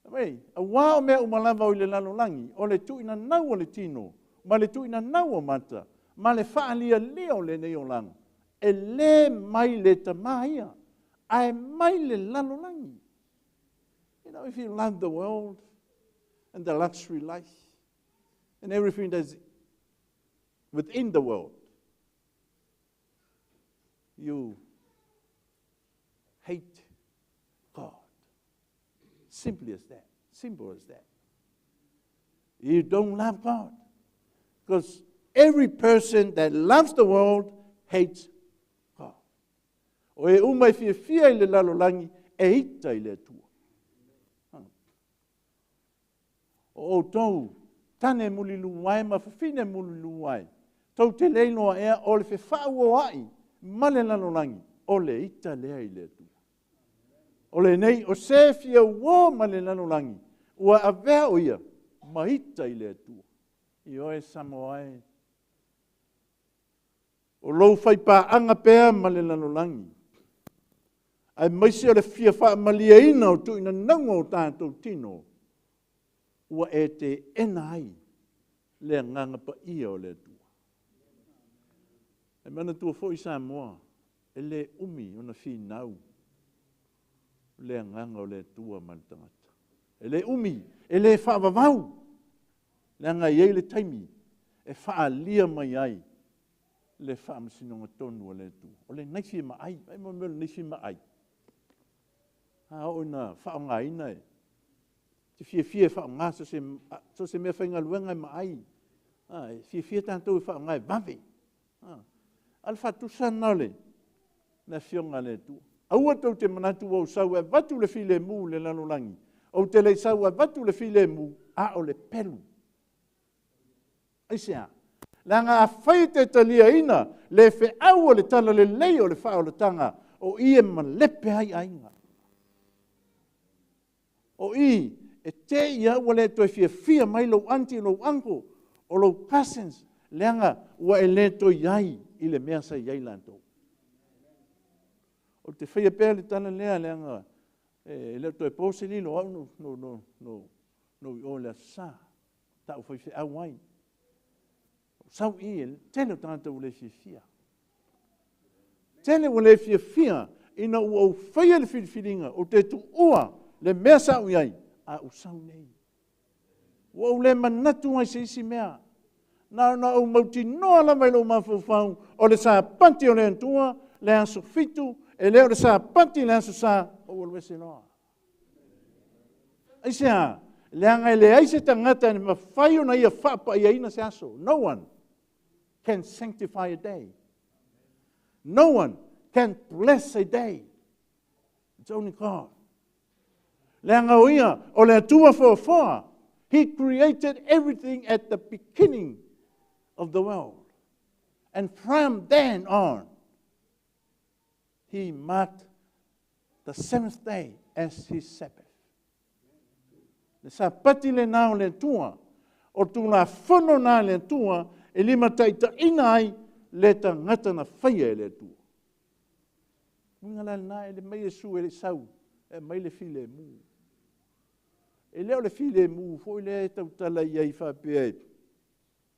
Auā o mea uma lava o i le lalolagi, o le tuuinanau o le tino, ma le tuuinanau o mata, ma le faalialia o lenei olaga, e le mai le Tamā ia, ae mai le lalolagi. You know, if you love the world and the luxury life and everything that's within the world, you hate God. Simply as that. Simple as that. You don't love God. Because every person that loves the world hates God. O e uma e fiafia i le lalolagi e ita i le Atua. O outou, tane mulilu ai ma fafine mulilu ai, tou te le iloa ea o le fefaauoai ma le lalolagi, o le ita lea i le Atua. O lenei o se fia uō ma le lalolagi, ua avea o ia ma ita i le Atua. Ioe Samoa e, o lou faipaaga pea ma le lalolagi, aemaise o le fia faamalieina o tuuinanauga o tatou tino, ua e teena ai le agaga paia o le Atua. E manatua foi Samoa, e le umi ona finau le agaga o le Atua ma le tagata. E le umi, e le faavavau, leaga e i ai le taimi e faaalia mai ai le faamasinoga tonu a le Atua. O le naifi e maai, ai mo mea o le naifi e maai. A oo ina faaaogaina e te fiafia e faaaoga so se mea faigaluega e maai. E fiafia tatou e faaaoga e vave. A o le faatusa lena o le Afioga a le Atua. Aua tou te manatu ua ou sau e avatu le filemu i le lalolagi. Ou te le i sau e avatu le filemu, a o le pelu. Aisea? Leaga afai e te taliaina le feau o le talalelei o le faaolataga, o i e malepe ai aiga. O i e te ia ua le toe fiafia mai lou auntie, lou uncle, o lou cousins, leaga ua e le toe i ai i le mea sa i ai latou. O te faia pea le tala lea, leaga e le o toe po se lilo au no i o le Aso Sa, tau faifeau ai. O sau i e tele o tagata ua le fiafia. Tele ua le fiafia ina ua ou faia le filifiliga, ou te tuua le mea sa ou i ai, a ou sau nei. Ua ou le manatu ai se isi mea. Na ona ou mautinoa lava i lou mafaufau, o le Sapati o le Atua, le aso 7, e le o le Sapati le Aso Sa, ou alu ese loa. Aisea? Leaga e leai se tagata e mafai ona ia faapaiaina se aso. No one can sanctify a day. No one can bless a day. It's only God. Leaga o ia, o le Atua foafoa. He created everything at the beginning of the world. And from then on, he marked the seventh day as his Sabbath. Le Sapati lena o le Atua, o tulafono na le Atua, e limataitaiina ai le tagata na faia e le Atua. Uiga la lena e le mai Iesu e le sau, e mai le filemu. E le o le filemu foi lea e tautala i ai faapea e,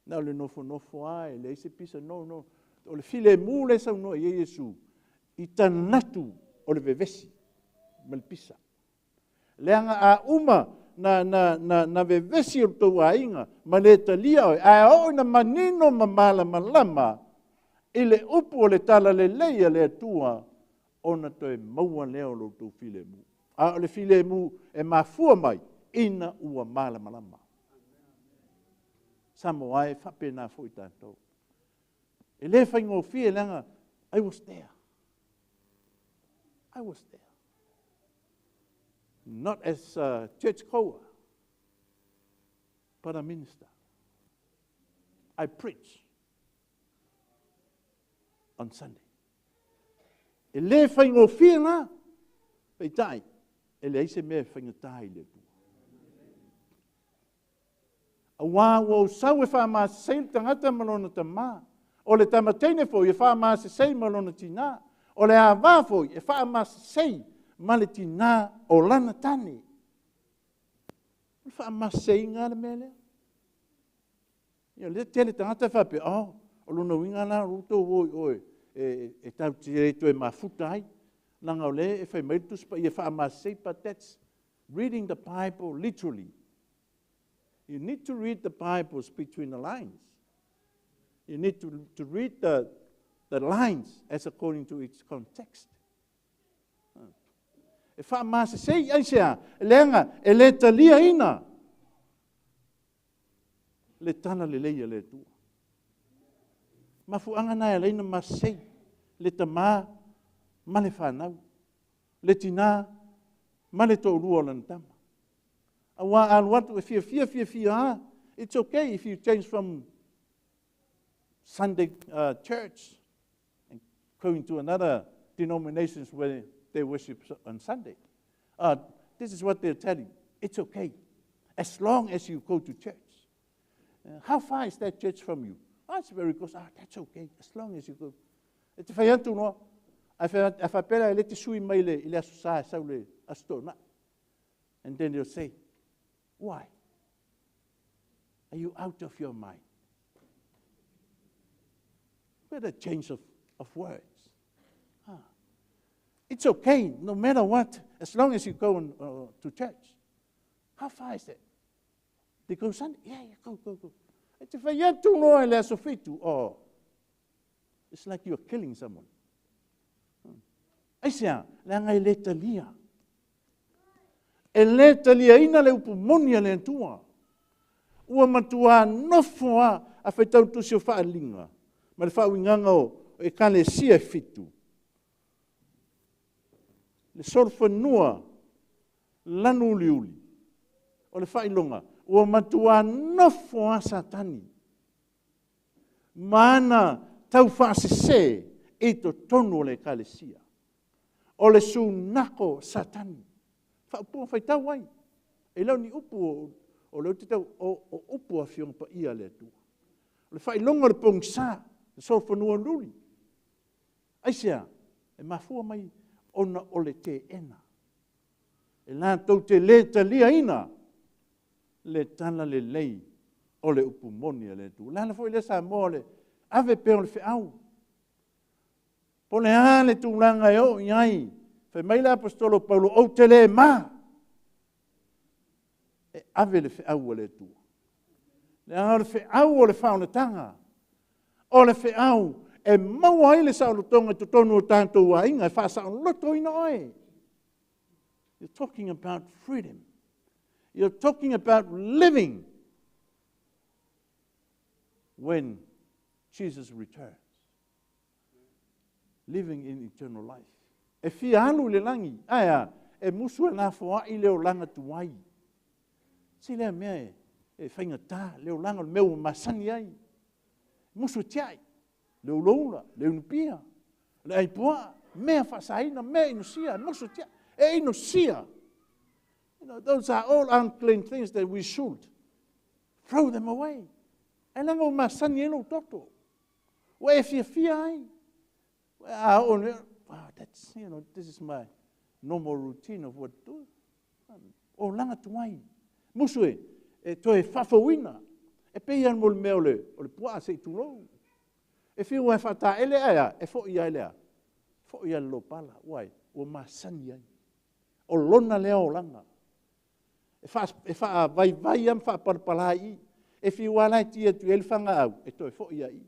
na o le nofonofo a, e leai se pisa, no, no. O le filemu le saunoa i ai Iesu, i tanatu o le vevesi ma le pisa. Leaga a uma na vevesi o le tou aiga ma le talia oe, ae oo ina manino ma malamalama i le upu o le talalelei a le Atua, ona toe maua lea o lo outou filemu. A o le filemu e mafua mai ina ua malamalama. Samoa e faapena foi tatou. E le faigofie leaga I was there. I was there. Not as a church goer, but a minister. I preach on Sunday. E le faigofie la, peitai, e leai se mea e faigata i le Atua. Auā ua ou sau e faamasasai le tagata ma lona tamā, O le tama teine foi e faamasesei ma lona tinā. O le avā foi e faamasesei ma le tinā o lana tane. O le faamaseseina le mea lea. Ia lea tele tagata faapea, oh, o lona uiga la o outou o i o e tatou te le toe mafuta ai. Leaga o lea e fai mai le Tusi Paia e faamasesei, but that's reading the Bible literally. You need to read the Bibles between the lines. You need to read the lines as according to its context. E faamasesei aisea, leaga e le taliaina le tala lelei a le Atua. Mafuaaga na e ala ai ona masesei le tamā ma le fanau, le tinā ma le toalua o lana tama. Auā a alu atu e fiafia fiafia lava, it's okay if you change from Sunday church and going to another denominations where they worship on Sunday. This is what they'll tell you. It's okay, as long as you go to church. How far is that church from you? Oh, it's very close. Ah, that's okay, as long as you go. E te fai atu noa, a faapea e le te sui mai le, i le aso Sa e sau le aso Toonai. And then they'll say, why? Are you out of your mind? What a change of words. Ah. It's okay, no matter what, as long as you go to church. How far is that? They go Sunday? Yeah, go, go, go. E te fai atu noa i le aso Fitu, oh, it's like you're killing someone. Aisea, leaga e le talia. E le taliaina le upu moni a le Atua. Ua matua nofo a faitau tusi o Faaaliga, ma le faauigaga o ekalesia e fitu. Le solofanua lanu uliuli, o le faailoga, ua matua nofo a Satani. Ma ana tau faasese i totonu o le ekalesia. O le sunako Satani. Faaupuga faitau ai. E le o ni upu o le te tau o upu a Afioga Paia a le Atua. O le faailoga o le pogisa, le solofanua uliuli. Aisea, e mafua mai ona o le teena. E latou te le taliaina le tala lelei o le upu moni a le Atua. Le ala foi lea Samoa o le ave pea o le feau. Po le a le tulaga e oo i ai. Fai mai le Aposetolo Paulo, ou te le ma. E ave le feau a le Atua. Leaga o le feau o le faaolataga. O le feau e maua ai le saolotoga i totonu o tatou aiga e faasaolotoina oe. You're talking about freedom. You're talking about living when Jesus returns. Living in eternal life. E fia alu i le lagi, ae e musu e lafoai le olaga tuai. Se lea mea e faigata, le olaga o le mea ua masani ai. Musu e tiai, le ulaula, le unupia, le aipuaa, mea faasaina, mea inosia, musu e tiai. E inosia. You know, those are all unclean things that we should throw them away. E leaga ua masani ai lou toto. Ua e fiafia ai. Ah, oh, that's, you know, this is my normal routine of what to do. Olaga tuai. Musu e toe faafouina. E pei lava mo le mea o le puaa se i tulou. E fiu e faataele ae e foi ai lea. Foi ai le lopala. Uai, ua masani ai. O lona lea olaga. E faavaivai ma faapalapala i. E fiu ala e tia tu e le whangaau, e toe foi ai.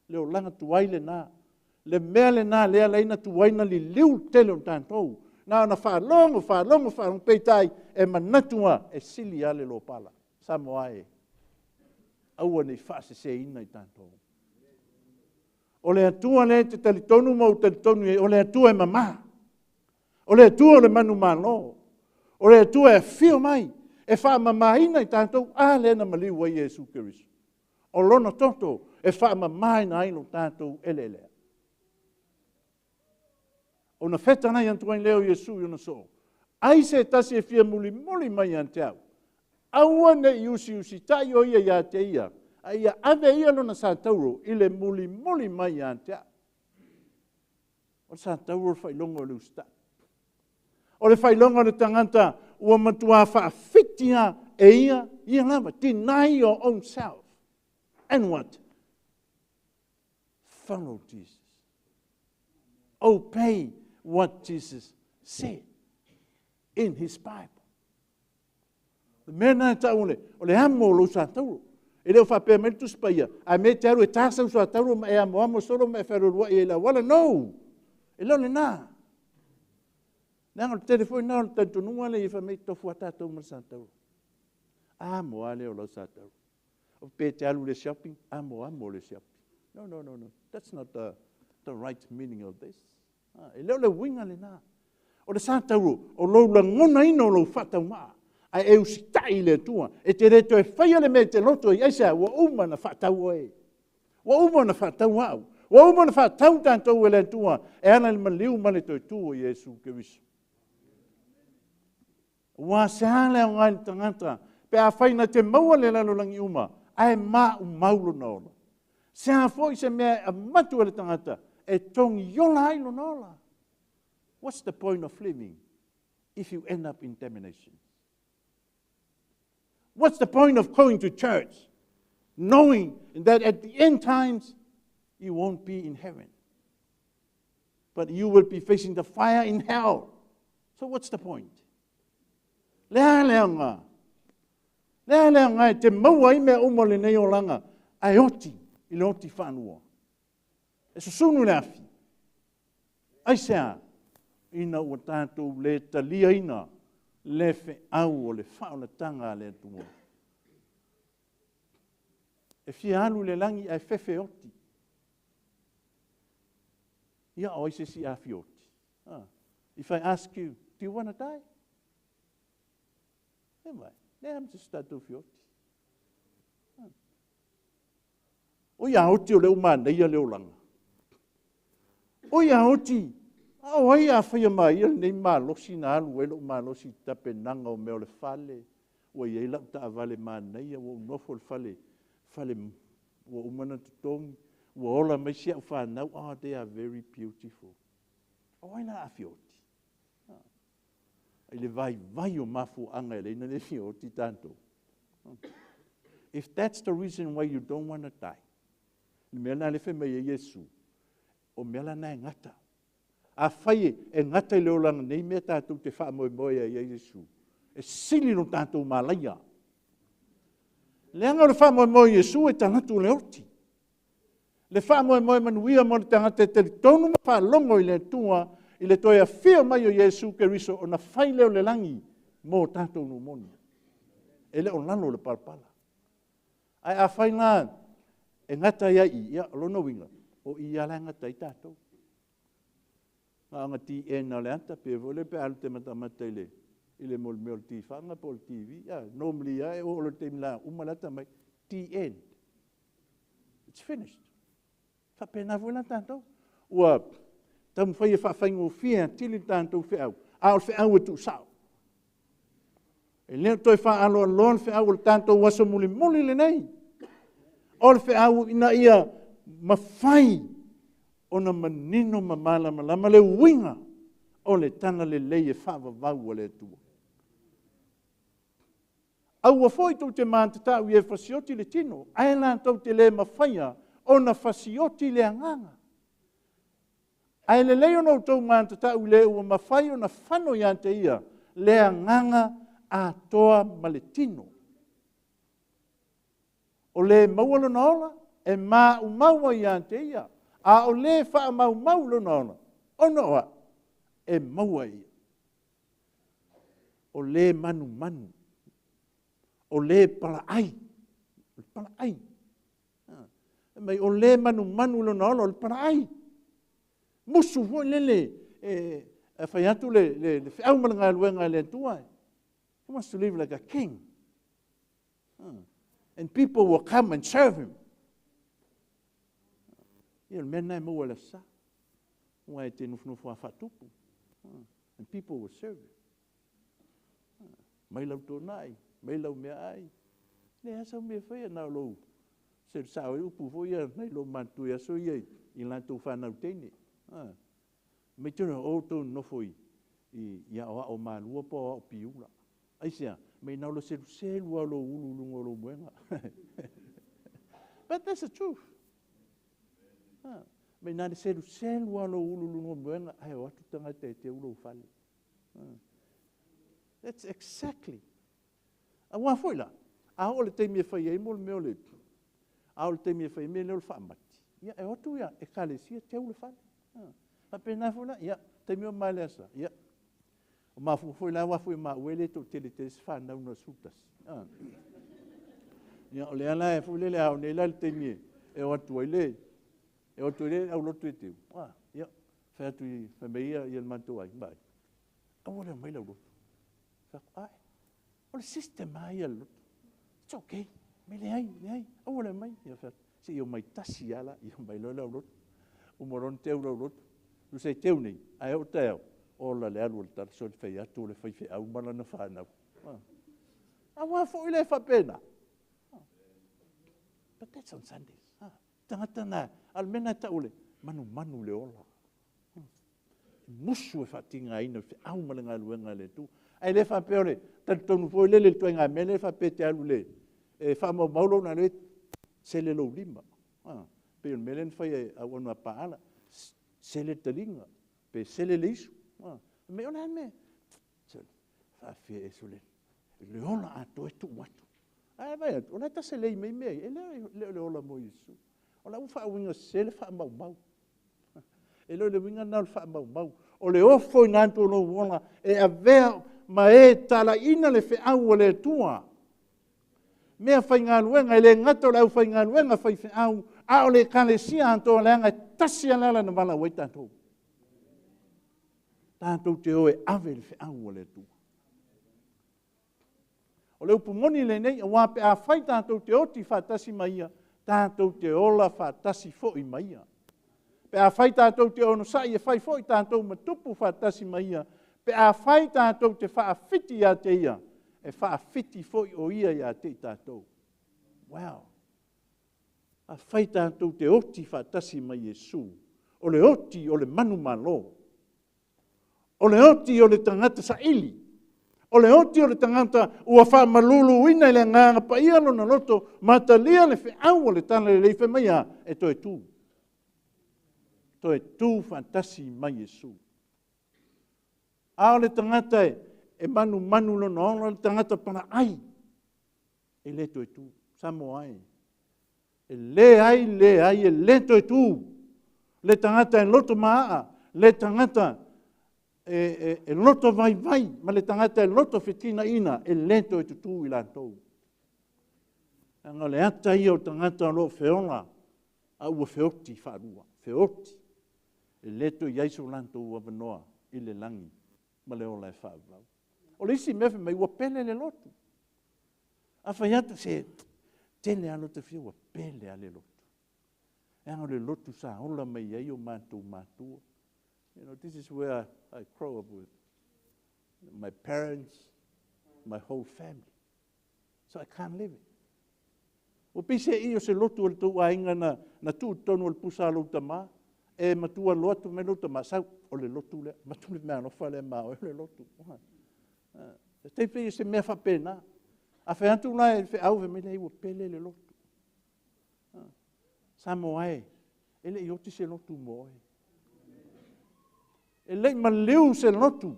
Le olaga tuai le nā. Le mea le nā lea leina tuai na liliu tele o tātou. Na ona faalogo, faalogo, faalogo, peitai, e manatua e sili a le lopala. Samoa e, aua nei faaseseina i tātou. O le Atua le te talitonu ma u talitonu e, o le Atua e mamā. O le Atua o le manumalo. O le Atua e afio mai, e faamamaina i tātou, a lea na maliu ai Iesu Keriso. O lona toto e faamamaina ai lo tātou eleelea. Ona fetalai atu ai lea o Iesu i ona soo. Ai se tasi e fia mulimuli mai ia te au. Aua ne i usiusitai o ia ia te ia. A ia ave ia lona satauro i le mulimuli mai ia te au. O le satauro o le faailoga o le usitai. O le faailoga o le tagata ua matua faafiti lava e ia, ia lava. Deny your own self. And what? Follow Jesus. Obey what Jesus said in his Bible. Le mea lena e tau o le amo o lou satauro. E le o faapea mai le Tusi Paia, a mea e te alu e ta sau satauro ma e amoamo solo ma e fealualuai ai i le auala. No! E le o lena. Leaga o le tele foi lena o le talitonuga lea e fai mai, tofu lava tatou ma le satauro. Amo lava lea o lau satauro. O pe te alu i le shopping, amo amo le shopping. No, no, no, no. That's not the right meaning of this. E le o le uiga lena. O le satauro, o lou lagonaina o lou faataumaa, ae e usitai i le Atua. E te le toe faia le mea e te loto i ai aisea, ua uma ona faatau oe. Ua uma ona faatau au. Ua uma ona faatau tatou e le Atua e ala i le maliu ma le toe tu o Iesu Keriso. Ua se a le aoga i le tagata pe afai na te maua le lalolagi uma, ae maumau lona ola. Se a foi se mea e avatu e le tagata e togiola ai lona ola. What's the point of living if you end up in damnation? What's the point of going to church knowing that at the end times you won't be in heaven, but you will be facing the fire in hell? So what's the point? Le a le aoga. Le a le aoga e te maua ai mea uma o lenei olaga, ae oti i le oti faalua. E susunu le afi. Aisea, ina ua tatou le taliaina le feau o le faaolataga a le Atua. E fia alu i le lagi ae fefe oti. Ia o ai se isi a fia oti? If I ask you, do you want to die? E mai, le am se tatou fia oti. O ia oti o le umanaia le olaga. O ia oti, a o ai a faia mai ia lenei malosi na alu ai lou malosi i tapenaga o mea o le fale, ua i ai lau taavale manaia, ua ou nofo i le fale, fale ua uma ona totogi, ua ola mai si au whanau, oh, they are very beautiful. O ai la a fia oti? I le vaivai o mafuaaga e leina le fia oti tatou. If that's the reason why you don't want to die, le mea la le fai mai e Iesu, o mea la na e gata. A fai e gata i le olaga nei mea tatou te faamoemoe ai ia Iesu, e sili lo tatou malaia. Leaga o le faamoemoe i Iesu e tagatu le oti. Le faamoemoe manuia mo le tagata e talitonu ma faalogo i le Atua i le toe afio mai o Iesu Keriso ona fai lea o le lagi mo tatou numoni. E le o lalo le palapala. Ae a fai la e gata ai i, ia, o lona uiga, o i ala e gata ai tatou. Na ona TN o le ata, pe foi le pe alu te matamata i le mo le mea o le tifaga po o le TV. Yeah, normally ia, e o le taimi la, uma le ata mai, TN. It's finished. Faapena foi la tatou. Ua taumafai e faafaigofie atili le tatou feau, a o le feau e tuusao. E le o toe faaaloaloa le feau o le tatou aso mulimuli lenei. O le feau ina ia mafai ona manino ma malamalama le uiga o le tagalelei e faavavau a le Atua. Aua foi tou te matatau i e fasioti le tino, ae latou te le mafaia ona fasioti le agaga. Ae lelei ona outou matatau i le ua mafai ona fano ia te ia le agaga atoa ma le tino. O le maua lona ola, e maumau ia te ia, a o le faamaumau lona ola, ona oa, e maua ia. O le manumanu, o le palaai, o le palaai. Mai o le manumanu lona ola, o le palaai. Musu foi lele, e fai atu le feau ma le galuega e le Atua. He wants to live like a king. And people will come and serve him. Ia le mea lena e maua i le aso sa. Ua e te nofonofo a faatupu. And people will serve you. Mai lau tonai, mai lau mea ai. Le asa mea faia na o lou Se sao ai upu foi ia nai loomatutua i aso ia i latou fanau teine. Mai tele o outou nofo i aoao malua po o aoao piula. Aisea? Mai na o le seluselu lava o lou ulu i luga o lou moega. But that's the truth. Mai na le seluselu lava o lou ulu i luga o moega, ae o atu tagata e teu lou fale. That's exactly. Aua foi la, a oo le taimi e fai ai mo le mea o le, a oo le taimi e fai ai mea lea o le faamati, ia e o atu ia ekalesia teu le fale. Faapena foi la, ia, taimi o Malesa, ia, o mafua foi la aua foi maua e le toatele tele se fanau na o le 11. Ia, o lea la e foi lele a oo nei la le taimi e o atu ai le, e o atu ai le aulotu e teu. Ia, fai atu i, fai mai ia le matou aiga, mai, aua le omai le aulotu. Fai atu, ai, o le system lava ia le lotu. It's okay. Me leai, leai, aua le omai. Ia fai atu, se i omai tasi lava la, ia omai loa le aulotu. Uma loa ona teu le aulotu. Tusa e teu nei, ae oo taeao, ola le alu o le tala, sole fai atu o le faifeau ma lana fanau. Aua foi le faapena. But that's on Sundays. Tagata na, a o le mea na tau o le manumanu le ola. Musu e faatigaina o le feau ma le galuega a le Atua. Ae le faapea o le talitonu foi lele i le ituaiga mea lea faapea e te alu le e faamaumau lou galuega, sele lou lima. Pei o le mea lea na fai e auauna a Paala, sele le taliga, pe sele le isu. Mea o le a le mea? Faafia ea sole, le ola atoa e tuu atu. Ae vaai atu, o la e tasalei mai mea ia, e le o le ola mo Iesu. O la ua faauiga sese le faamaumau. E le o le uiga lena o le faamaumau. O le ofoina atu o lou ola e avea ma e talaiina le feau a le Atua. Mea faigaluega, e le gata o le aufaigaluega faifeau, a o le ekalesia atoa, leaga e tasi lava le ala na valaau ai tatou. Tatou te o e ave le feau a le Atua. O le upu moni lenei, aua pe afai tatou te oti faatasi ma ia, tatou te ola faatasi foi ma ia. Pe afai tatou te onosai e fai foi tatou ma tupu faatasi ma ia, pe afai tatou te faafiti ia te ia, e faafiti foi o ia ia te i tatou. Wow! Afai tatou te oti faatasi ma Iesu, o le oti o le manumalo, o le oti o le tagata saili, o le oti o le tagata ua faamaluluina i le Agaga Paia lona loto, ma talia le feau o le talalelei, fai mai a, e toe tu. Toe tu faatasi ma Iesu. A o le tagata e manumanu lona ola, o le tagata palaai, e le toe tu. Samoa e, e leai, leai, e le toe tu. Le tagata e loto maa, le tagata e loto vaivai, ma le tagata e loto fetinaina, e le toe tutu i latou. Leaga o le ata ia o tagata o lo o feola, a ua feoti faalua, feoti. E le toe i ai so latou avanoa i le lagi ma le ola e faavavau. O le isi mea fai mai, ua pele le lotu. A fai atu se tele lava lota fia, ua pele lava le lotu. Leaga o le lotu sa ola mai ai o matou matua. You know, this is where I grow up with my parents, my whole family. So I can't live it. Ua pei se i o se lotu o le tou aiga na tuu totonu o le pusa a lou tama, e matua loa atu mai lou tama, sau, o le lotu lea, matu le mea alofa lea ma oe o le lotu. E te pei se mea faapena. A fai atu la e feau, fai mai lea, ua pele le lotu. Samoa e, e le i oti se lotu mo oe. E le i maliu se lotu.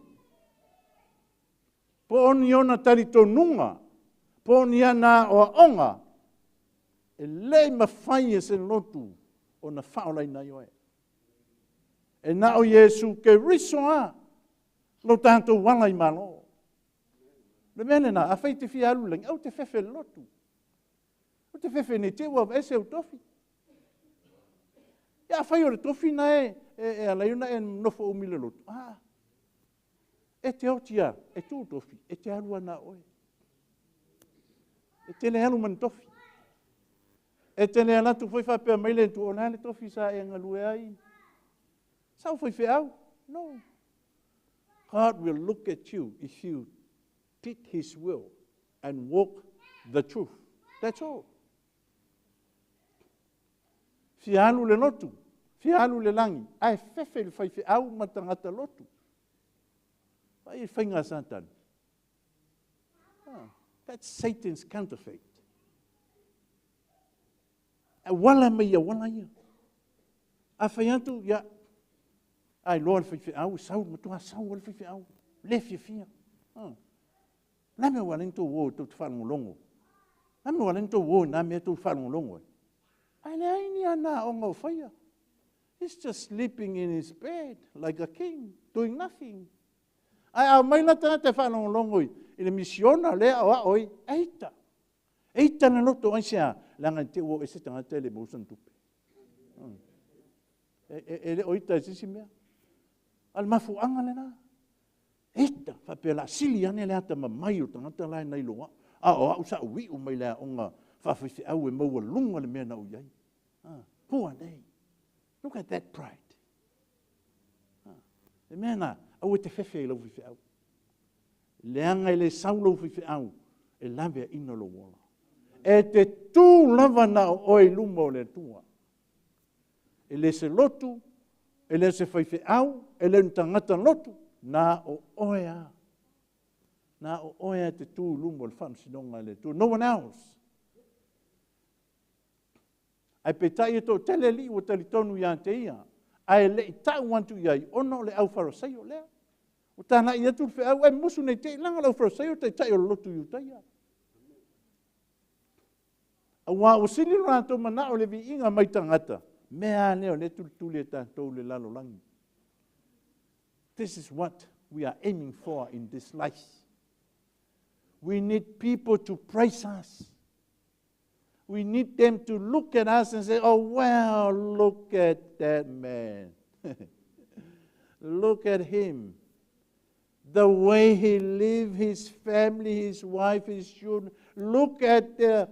Po o ni ona talitonuga, po o ni ana aoaoga, e le i mafai e se lotu ona faaolaina ai oe. E na o Iesu Keriso lava lo tatou ala i Malo. Le mea lena, afai e te fia alu i le lagi, aua te fefe i le lotu. Aua te fefe nei te ua aveese ou tofi. Ia afai o le tofi na e ala ai ona e nofo umi i le lotu, e te oti lava, e tuu tofi, e te alu lava na o oe. E te le alu ma ni tofi. E te le alu atu foi faapea mai le Atua, o le a le tofi sa e galue ai? Sa ou faifeau? No. God will look at you if you did His will and walk the truth. That's all. Fia alu i le lotu, fia alu i le lagi, ae fefe i le faifeau ma tagata lotu. Vaai i faiga a Satani. Ah, that's Satan's counterfeit. Auala mai i auala ia. A fai atu, ia, a iloa le faifeau, sau, matua sau le faifeau. Le fiafia. Ah. Le a le mea ua ala ai ona tou o tou te faalogologo? Le a le mea ua ala ai ona tou o i na mea tou te faalogologo ai? Ae leai ni ana aoga o faia. He's just sleeping in his bed like a king, doing nothing. Ae a omai la tagata e faalogologo i le misiona lea o ao ai, eita. Eita na loto ai se a, leaga i te i ua o ese tagata e le maua sana tupe. E le o ita i se isi mea. A o le mafuaaga lena. Eita, faapea o le a sili ane le atamamai o le tagata la e nai lo au. A o au sa ou iu mai le aoga faafaifeau e maualuga le mea na ou i ai. Ah, who are they? Look at that pride. Ah, le mea na, aua e te fefe i lau faifeau. Leaga e le sau lou faifeau e laveaina lou ola. E te tu lava na o oe i luma o le Atua. E le se lotu, e le se faifeau, e le o ni tagata lotu, na o oe lava. Na o oe lava e te tu i luma o le faamasinoga a le Atua. No one else. Ae peitai e toatele alii ua talitonu ia te ia, ae le i tau atu i ai, ona o le aufarasaio lea. Ua talai atu le feau, e musu nei te i, leaga o le aufarasaio o le taitai o le lotu Iutaia. Aua ua sili lo latou manao i le viiga mai tagata, mea lava lea o lea e tulituli e tatou i le lalolagi. This is what we are aiming for in this life. We need people to praise us. We need them to look at us and say, oh, well, look at that man. Look at him. The way he lived, his family, his wife, his children. Look at their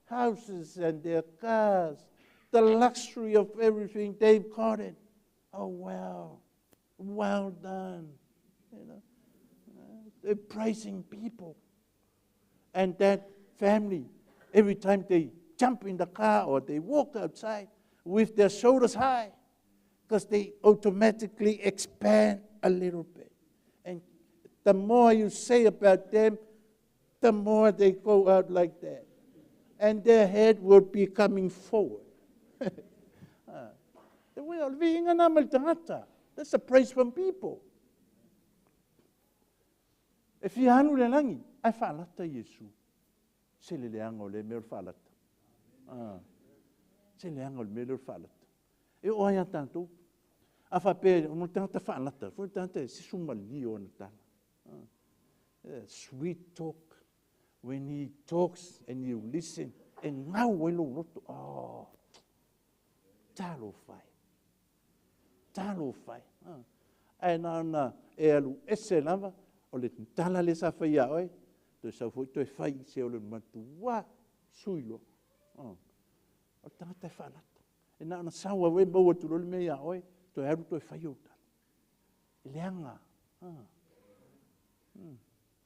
houses and their cars. The luxury of everything, they've got it. Oh, well, well done. They're praising people. And that family, every time they jump in the car or they walk outside with their shoulders high, because they automatically expand a little bit. And the more you say about them, the more they go out like that. And their head will be coming forward. The way o le viiga na mai le tagata. That's a praise from people. E fia alu i le lagi, ae faalata Iesu. Se le leaga o le mea o le faalata. Se leaga o le mea lea o le faalata. E oo lava ia tatou. A faapea o le tagata faalata, foi le tagata e sisu malie o ana tala. Sweet talk. When he talks and you listen, e gau ai lou loto. Oh, talofa e. Talofa e. Ae na ona e alu ese lava, o le tala lea sa fai ia oe, toe sau foi toe fai se o le matua sui loa. O le tagata e faalata. E na ona sau lava e maua atu loa le mea ia oe, toe alu toe fai ou tala. E leaga.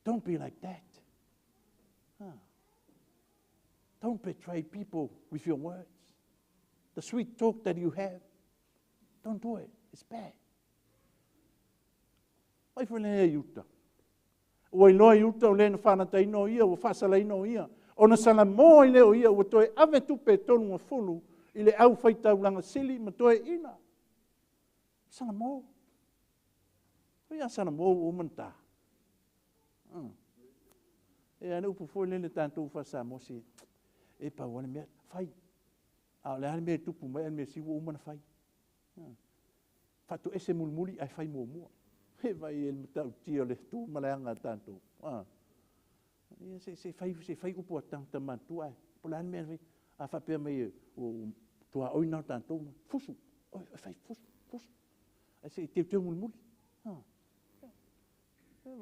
Don't be like that. Don't betray people with your words. The sweet talk that you have, don't do it. It's bad. Vai foi lea Iuta. Ua iloa Iuta o le na whaalataina o ia, ua faasalaina o ia. Ona salamo ai lea o ia, ua toe ave tupe e 30 i le au faitaulaga sili ma toe ina. Salamo. O ia salamo ua uma na ta. E a le upu foi lele tatou faa-Samoa se e pau lava le mea, fai. A o le a le mea e tupu mai, a le mea sili ua uma na fai. Faatoese mulimuli ae fai muamua. E vai e le matautia o le tu ma le aga a tatou. Ia se fai upu a tagata matutua ae po o le a le mea e fai. A faapea mai e ua tuaoi na o tatou, fusu, oi, fai fusu, fusu. Ae se i teuteu mulimuli.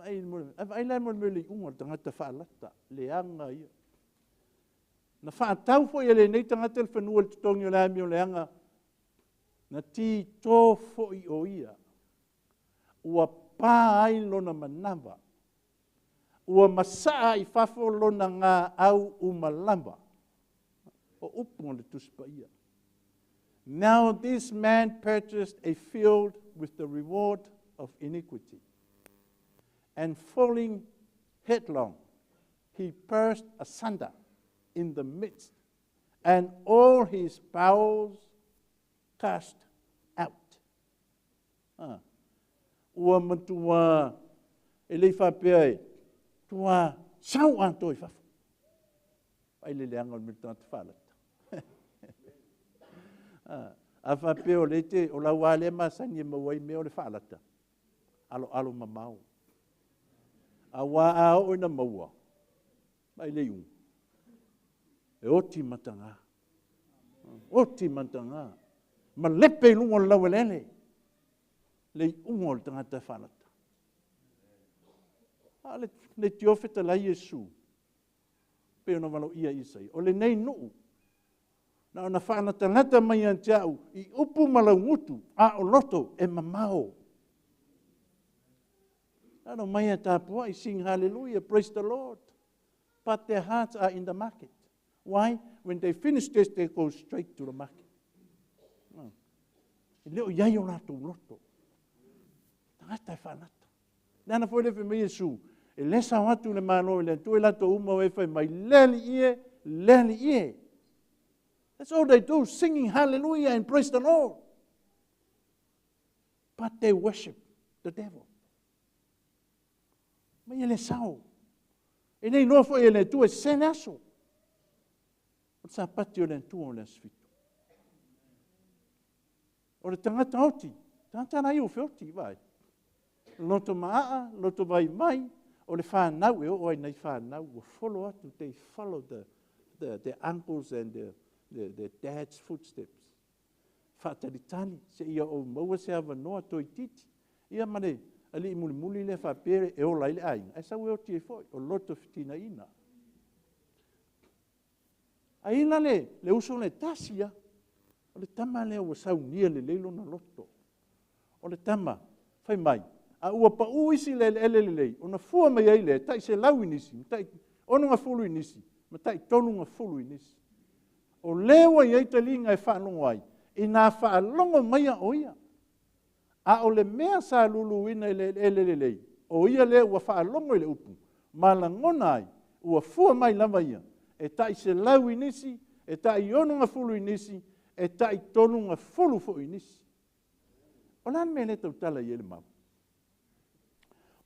Ae vaai la mo le mea o le iuga o le tagata faalata, leaga ia. Na faatau foi e lenei tagata le fanua i le totogi o le amioleaga, na tito foi o ia. Ua pa ai lona manava, ua masaa i fafo lona gaau uma lava. O upu o le Tusi Paia. Now this man purchased a field with the reward of iniquity, and falling headlong, he burst asunder in the midst, and all his bowels cast out. Ah. Ua matua e le i faapea e tua sau atoa i fafo. Ai le leaga o le mea tagata faalata. Ah. A faapea o le te, o lau lea masani e maua ai mea o le faalata. Aloalo mamao. Auā a oo ina maua, mai le iuga. E oti mataga. Oti mataga. Ma lepe i luga o le laueleele. Le iuga o le tagata e faalata. A le, le tio fetalai Iesu, pei ona valoia Isaia. O lenei nuu, na ona faalatalata mai ia te au i upu ma laugutu, a o loto e mamao. Na ona mai e tapuai, sing hallelujah, praise the Lord. But their hearts are in the market. Why? When they finish this, they go straight to the market. E le o i ai o latou loto. Tagata e faalata. Le ana foi le fai mai Iesu, e le sao atu le Malo i le Atua i latou uma o e fai mai, le Alii e, le Alii e. That's all they do, singing hallelujah and praise the Lord. But they worship the devil. Mai e le sao. E le iloa foi e le Atua e se le aso. O le Sapati o le Atua o le aso 7. O le tagata oti, tagata la ia ua feoti, vai. Loto maa, loto vai mai, o le whanau e oo ai nei whanau, ua follow atu, they follow the uncles and the dad's footsteps. Faatalitali, se ia ou maua se avanoa toeitiiti. Ia ma le alii mulimuli lea faapea e ola ai le aiga, ae sau e oti ai foi, o loto fetinaina. Ai la le uso le tasi ia, o le tama lea ua saunia lelei lona loto. O le tama, fai mai, a ua pau isi le eleele lelei, ona fua mai ai lea, tai 100 i nisi, tai 60 i nisi, ma tai 30 i nisi. O lea ua i ai taliga e faalogo ai, ina faalogo maia o ia. A o le mea sa luluina i le eleele lelei, o ia lea ua faalogo i le upu, ma lagona ai, ua fua mai lava ia, e tai 100 i nisi, e tai 60 i nisi, e tai 30 foi i nisi. O le a le mea lea tautala i ai le mau?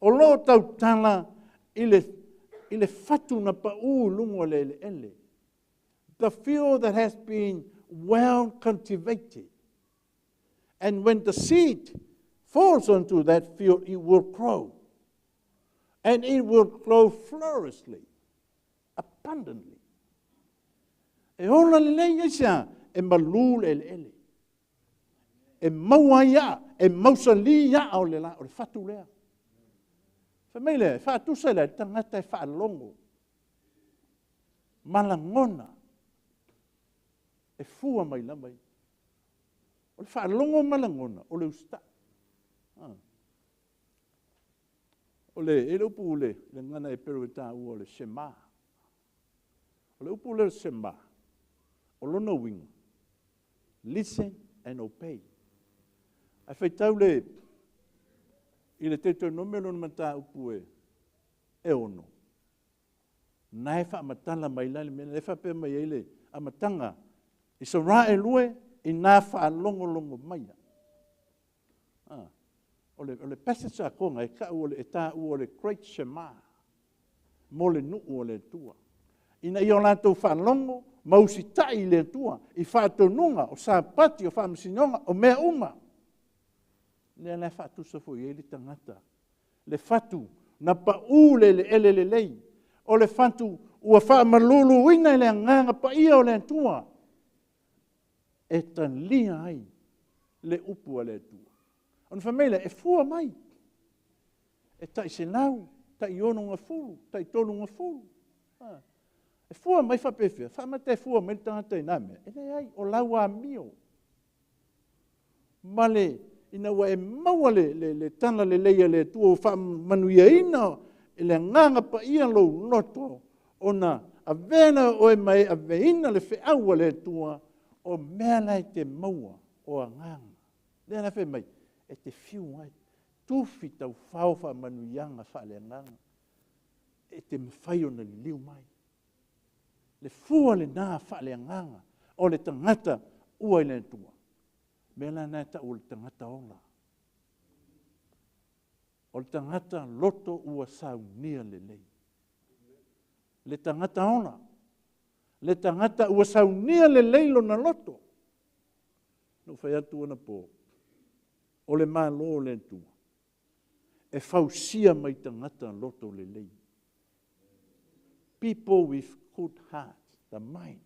O loo tautala i le fatu na pau i luga o le eleele. The field that has been well cultivated. And when the seed falls onto that field, it will grow. And it will grow flourishly, abundantly. E ola lelei ai sea, e malu le eleele. E maua ai ia, e mausali ia o le la, o le fatu lea. Fai mai lea, e faatusa lea, tagata e faalogo. Malagona. E fua mai lava ia. O le faalogo malagona, o le usitai. O le, e le upu le gana e pero e tāua o le shema. O le upu le shema, o lona uiga, listen and obey. Ae faitau le, i le Deuteronome lona mataupu e 6. Na e faamatala mai la le mea, e faapea mai ai le amataga, Israelue i nā faalogologo maia. O le passage a konga e kau o le e tāua o le Great Shema, mo le nuu o le Atua. Ina ia o latou faalogo, mausitai i le Atua, i faatonuga, o sapati, o faamasinoga, o mea uma. Lea la e faatusa foi ai le tagata. Le fatu na pau le eleele lelei. O le fatu ua faamaluluina i le agaga paia o le Atua. E talia ai le upu a le Atua. Ona fai mai lea, e fua mai. E tai 100, tai 60, tai 30. E fua mai faapefea, faamata e fua mai le tagata i nā mea. E leai, o lau amio. Ma le, ina ua e maua le tala lelei a le Atua ua faamanuiaina i le agaga paia lou loto, ona avea lea oe ma e aveina le feau a le Atua, O mea la e te maua o agaga. Lea la fai mai, e te fiu ai, tufi taufao faamanuiaga faaleagaga, e te mafai ona liliu mai. Le fua lena faaleagaga o le tagata ua i le Atua. Mea la lena e tau o le tagata ola. O le tagata loto ua saunia lelei. Le tagata ola, le tagata ua saunia lelei lona loto. Na ou fai atu anapo, o le Malo o le Atua, e fausia mai tagata loto lelei. People with good heart, the mind.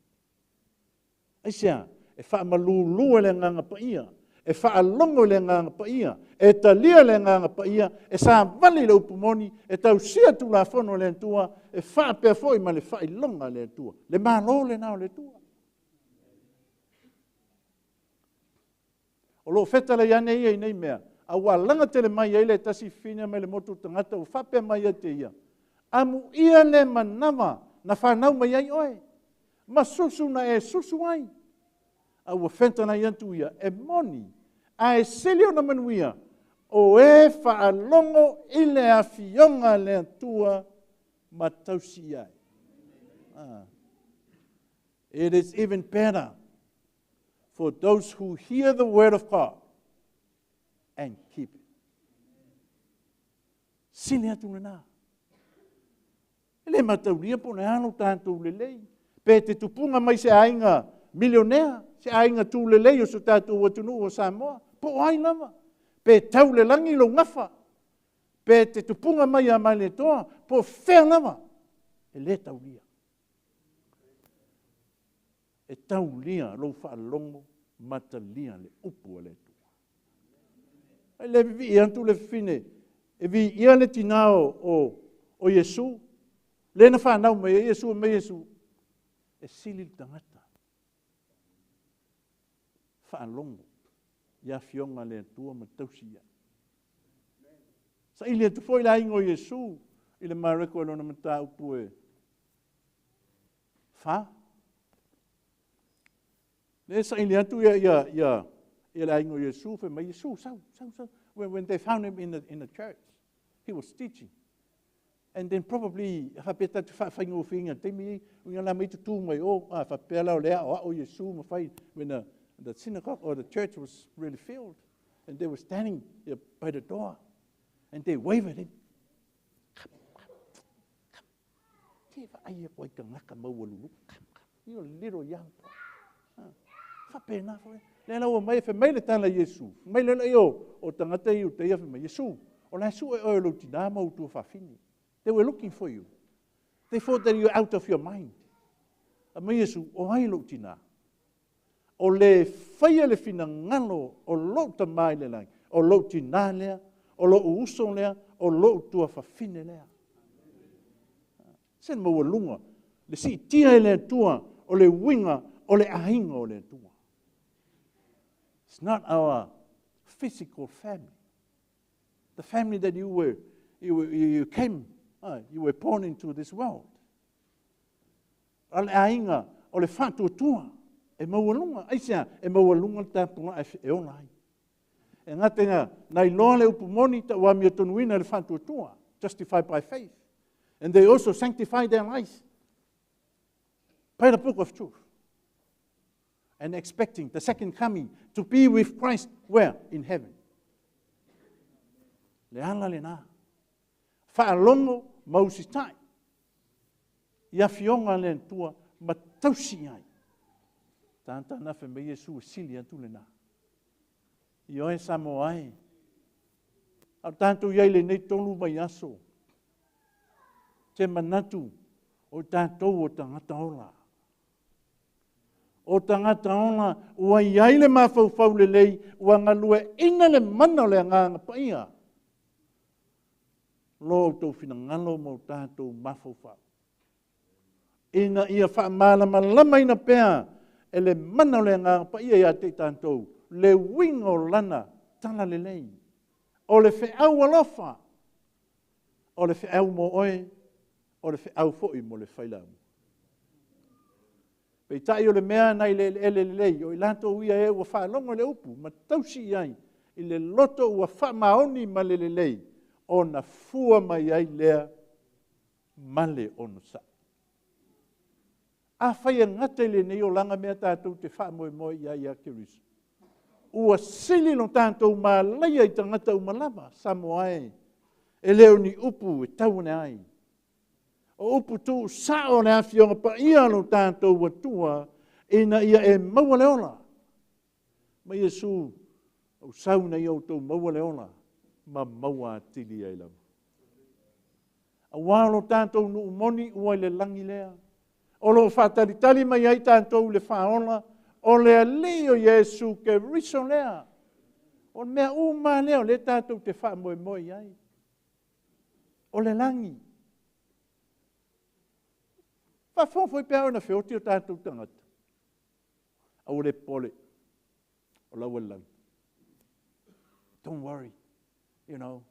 Aisea? E faamalulu e le Agaga Paia, e faalogo i le Agaga Paia, e talia le Agaga Paia, e savali i le upu moni, e tausia Tulafono a le Atua, e faapea foi ma le faailoga a le Atua. Le Malo lena o le Atua. O lo o fetalai ane ia i nei mea, a ua laga tele mai ai le tasi fafine mai le motu tagata ua faapea mai ia te ia, amuia le manava na fanau mai ai oe, ma susu na e susu ai. A ua fetalai atu ia, e moni, ae sili ona manuia, o e faalogo i le afioga a le Atua ma tausi ai. It is even better for those who hear the word of God and keep it. Sili atu lena. E le mataulia po o le a lo tatou lelei. Pe te tupuga mai se aiga milionea, se aiga tulelei o so tatou atunuu o Samoa, po o ai lava. Pe tau le lagi lou gafa, pe te tupuga mai a Malietoa, po o fea lava, e le taulia. E taulia lou faalogo ma talia le upu a le Atua. Ai le vivii atu le fafine, e viia le tinā o Iesu, le na whanau mai e Iesu mai Iesu, e sili le tagata. Faalogo i afioga le Atua ma tausi ia. Saili atu foi le aiga o Iesu i le Mareko e lona mataupu e 4. Le saili atu ia ia ia ia le aiga o Iesu, fai mai Iesu, sau, sau, sau. When they found him in the church, he was teaching. And then probably faapea tatou faafaigofieina taimi i la mai tutu mai o a faapea la o le ao Iesu ma fai when the synagogue or the church was really filled and they were standing by the door and they wave at him. Come, come, come. Te vaai e koe tagata maualuluga. Come, come. You're a little young boy. Faapena foi. Le la ua mai fai mai le tala Iesu. Mai le la o tagata i Iuteia fai mai Iesu. O la su e oe lo tina ma utua fafine. They were looking for you. They thought that you were out of your mind. A mai Iesu, o ai lou tina. O le faia le finagalo o lou tamā i le lagi. O lou tina lea, o lou uso lea, o lou tuafafine lea. Se maualuga, le siitia e le Atua, o le uiga, o le aiga o le Atua. It's not our physical family. The family that you came, you were born into this world. O le aiga, o le faatuatua, e maualuga, aisea, e maualuga le tapulaa e ola ai. E gata na iloa le upu moni tauamiotonu le faatuatua, justified by faith. And they also sanctify their lives by the book of truth. And expecting the second coming to be with Christ where? In heaven. Le ala lena. Faalogo ma usitai. I afioga le Atua ma tausi ai. Tata na fai mai Iesu e sili atu lena. I oe Samoa ai. A o tatou iai lenei 3 vaiaso. Te manatu o tatou o tagata ola. O tagata ola ua iai le mafaufau lelei, ua galueaiina le mana o le Agaga Paia. Lo outou finagalo ma o tatou mafaufau. Ina ia faamalamalamaina pea e le mana o le Agaga Paia ia te i tatou, le uiga o lana tala lelei. O le feau alofa, o le feau mo oe, o le feau foi mo le failauga. Peitai o le mea nai le eleele lelei, o i latou ia e ua faalogo i le upu ma tausi i ai i le loto ua faamaoni ma le lelei, ona fua mai ai lea ma le onosai. Afai e gata i lenei olaga mea tatou te faamoemoe i ai ia Keriso, ua sili lo tatou malaia i tagata uma lava, Samoa e, e le o ni upu e tau ane ai. O upu tuusao o le Afioga Paia a lo tatou Atua, ina ia e maua le ola. Ma Iesu, ou sau ina ia outou maua le ola, ma maua atili ai lava. Aua o lo tatou nuu moni ua i le lagi lea. O lo o faatalitali mai ai tatou i le faaola, o le Alii o Iesu Keriso lea. O le mea uma lea o lea tatou te faamoemoe i ai. O le lagi. Faafofoga foi pe a ona feoti o tatou tagata. Aua le popole, o la ua i le lagi. Don't worry, you know,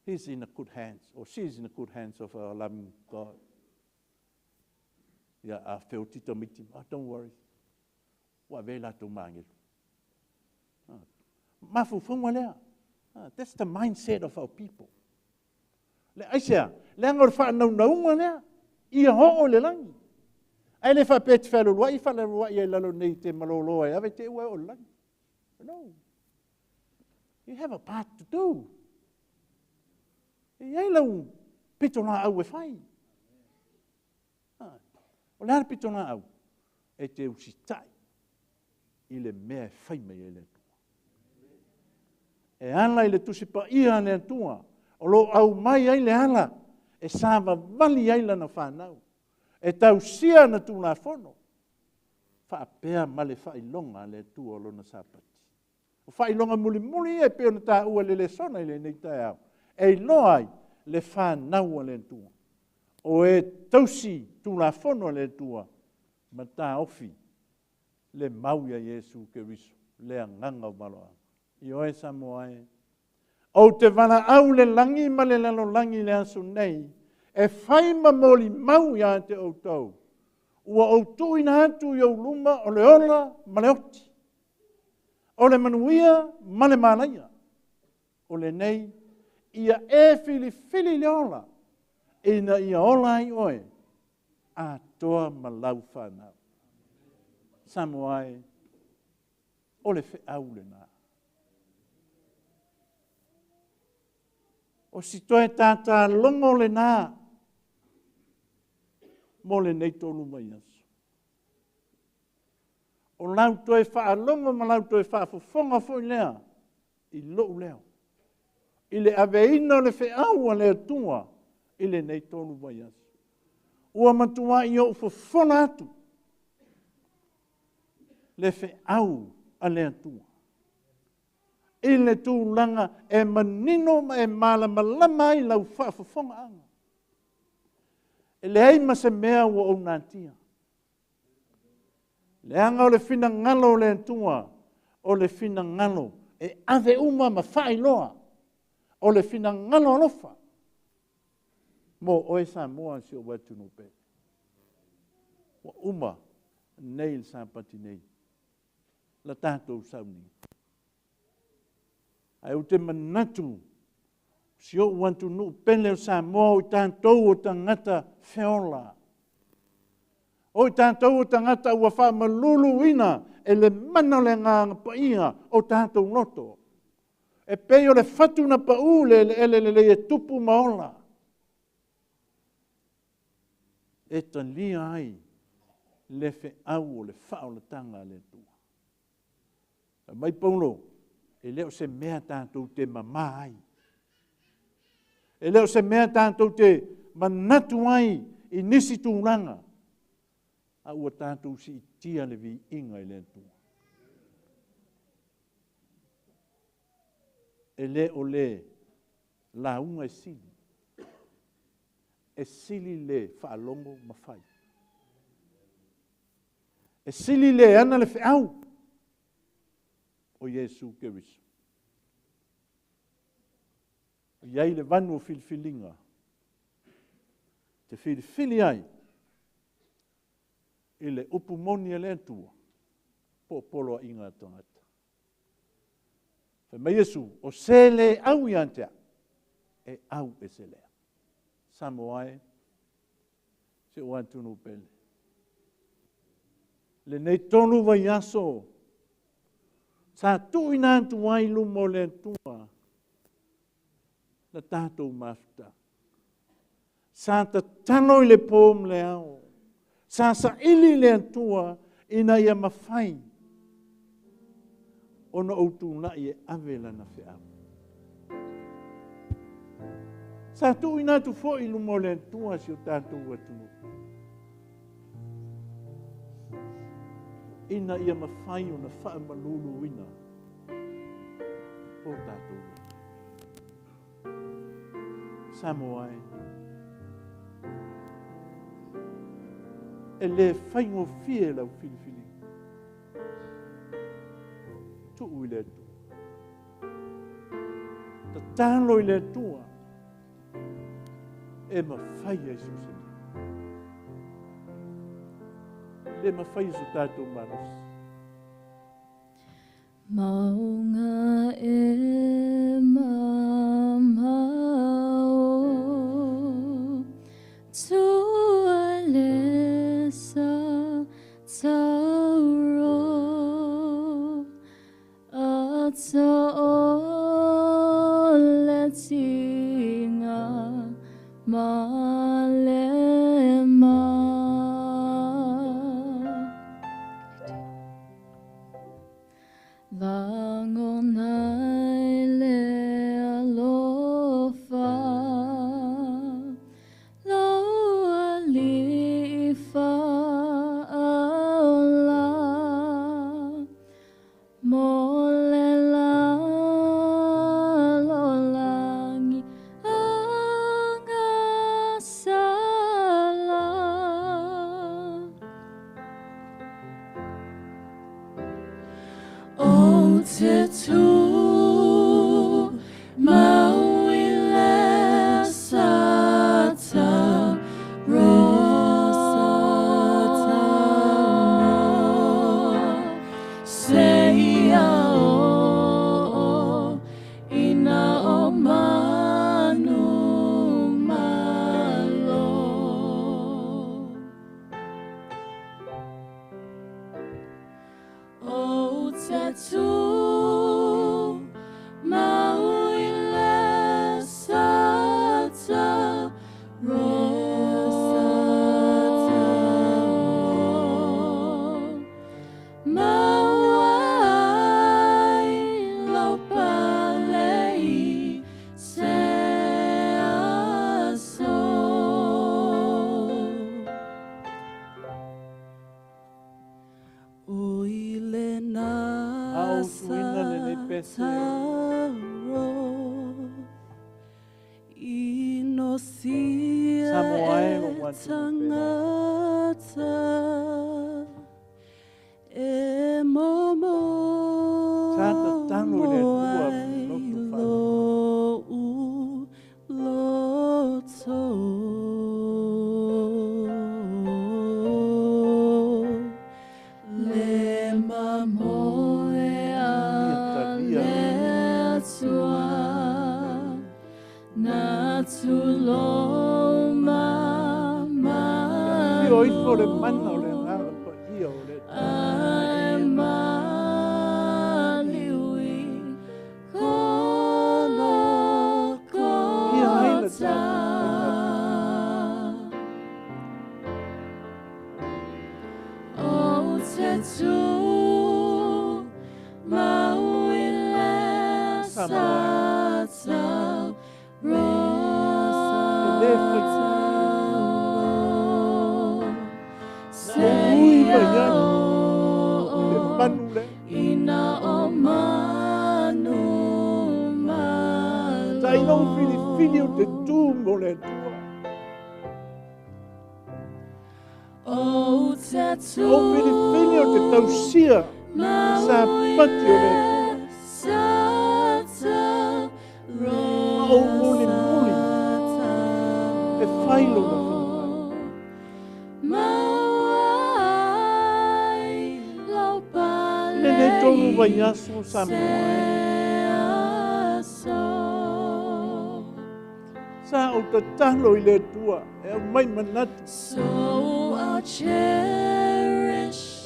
he's in the good hands, or she's in the good hands of our loving God. Ia, a feoti tamaiti, oh, don't worry, ua avea i latou ma agelu. Mafaufauga lea. That's the mindset of our people. Le aisea, leaga o le faanaunauga lea, ia oo i le lagi. Ae le faapea e te fealualuai, fealualuai ai lalo nei te malolo ai ave te ua e oo i le lagi. No. You have a part to do. E i ai lau pitolaau e fai. O le a le pitolaau? E te usitai i le mea e fai mai ai le Atua. E ala i le Tusi Paia a le Atua, o lo o aumai ai le ala e savavali ai lana fanau, e tausia ana Tulafono, faapea ma le faailoga a le Atua o lona Sapati. O faailoga mulimuli ia e pei ona taua i le lesona i lenei taeao, e iloa ai le fanau a le Atua, o e tausi Tulafono a le Atua ma taofi le mau ia Iesu Keriso, le agaga o valoaga. Ioe Samoa e, ou te valaau le lagi ma le lalolagi i le aso nei, e fai ma molimau ia te outou, ua ou tuuina atu i ou luma o le ola ma le oti, o le manuia ma le malaia. O lenei, ia e filifili le ola, ina ia ola ai oe, atoa ma lau fanau. Samoa e, o le feau lena. O si toe tātālogo lena mo lenei tolu mai aso. O lau toe faalogo ma lau toe faafofoga foi lea i lou leo, i le aveina o le feau a le Atua i lenei tolu vai aso. Ua matuai ou fofola atu le feau a le Atua i le tulaga e manino ma e malamalama ai lau faafofogaaga. E leai ma se mea ua ou natia. Leaga o le finagalo o le Atua, o le finagalo e ave uma ma faailoa, o le finagalo alofa mo oe Samoa si ou atunuu pele. Ua uma nei le Sapati nei, la tatou sauniga. Ae ou te manatu si ou atunuu pele o Samoa, o i tatou o tagata feola. O i tatou o tagata ua faamaluluina e le mana o le Agaga Paia o tatou loto. E pei o le fatu na pau le eleele lelei e tupu ma ola. E talia ai le feau o le faaolataga a le Atua. Fai mai Paulo, e le o se mea tatou te mamā ai. E le o se mea tatou te manatu ai i nisi tulaga, a ua tatou siitia le viiga i le Atua. E le o le lauga e sili, e sili le faalogo ma fai. E sili le ana le feau o Iesu Keriso. E i ai le vanu o filifiliga, te filifili ai I le upu moni a le Atua, po o poloaiga a tagata. Fai mai Iesu, o se le au ia te au, e au ese lea. Samoa e, si ou atunuu pele. Lenei 3 vaiaso, sa tuuina atu ai i luma o le Atua la tatou mafutaga. Sa tatalo i le po ma le ao, sa saili le Atua ina ia mafai ona ou tulai e ave lana feau. Sa tuuina atu foi i luma o le Atua si o tatou atunuu, ina ia mafai ona faamaluluina o tatou loto. Samoa e, e le faigofie lau filifiliga. Tuu i le Atua. Tatalo i le Atua e mafai ai so o se mea. Le mafai e so tatou malosi. Maunga e mamao, tua le sa tauro, ata o le tinga malema. Langonai le alofa, lau alifa aola, mo le lalolangi angasala. O te tū mau i le sata ro, se ia o ina o manu malo. O te tū mau i le sata ro, mau ai lau pale i se aso. O i le na A o suina lenei pese. taro, ino sia Samoa e lo e watu pele. tangata, e momo Sa tatalo i le Atua ai loto whalamana. lo'u loto. Le mamoe a Ia talia. le Atua, na tulo ma Fio ifo le malo. mana o le agaga paia o le Atua. Ae maliui kono Ia ai le kota. tatou O te tū mau i le Samoa. sata ro. E le faigofie. Se O ui ia mai ai o le manu lea. ina o manu malo. Sa ina o filifili o te tū mo le Atua. O te tū O filifili o te tausia mau sa i pati o le le Atua. sata ro. Ma o muli muli e fai lona finagalo. Mau tolu vaiaso Samoa e. Sa ou tatalo i le Atua e aumai manatu.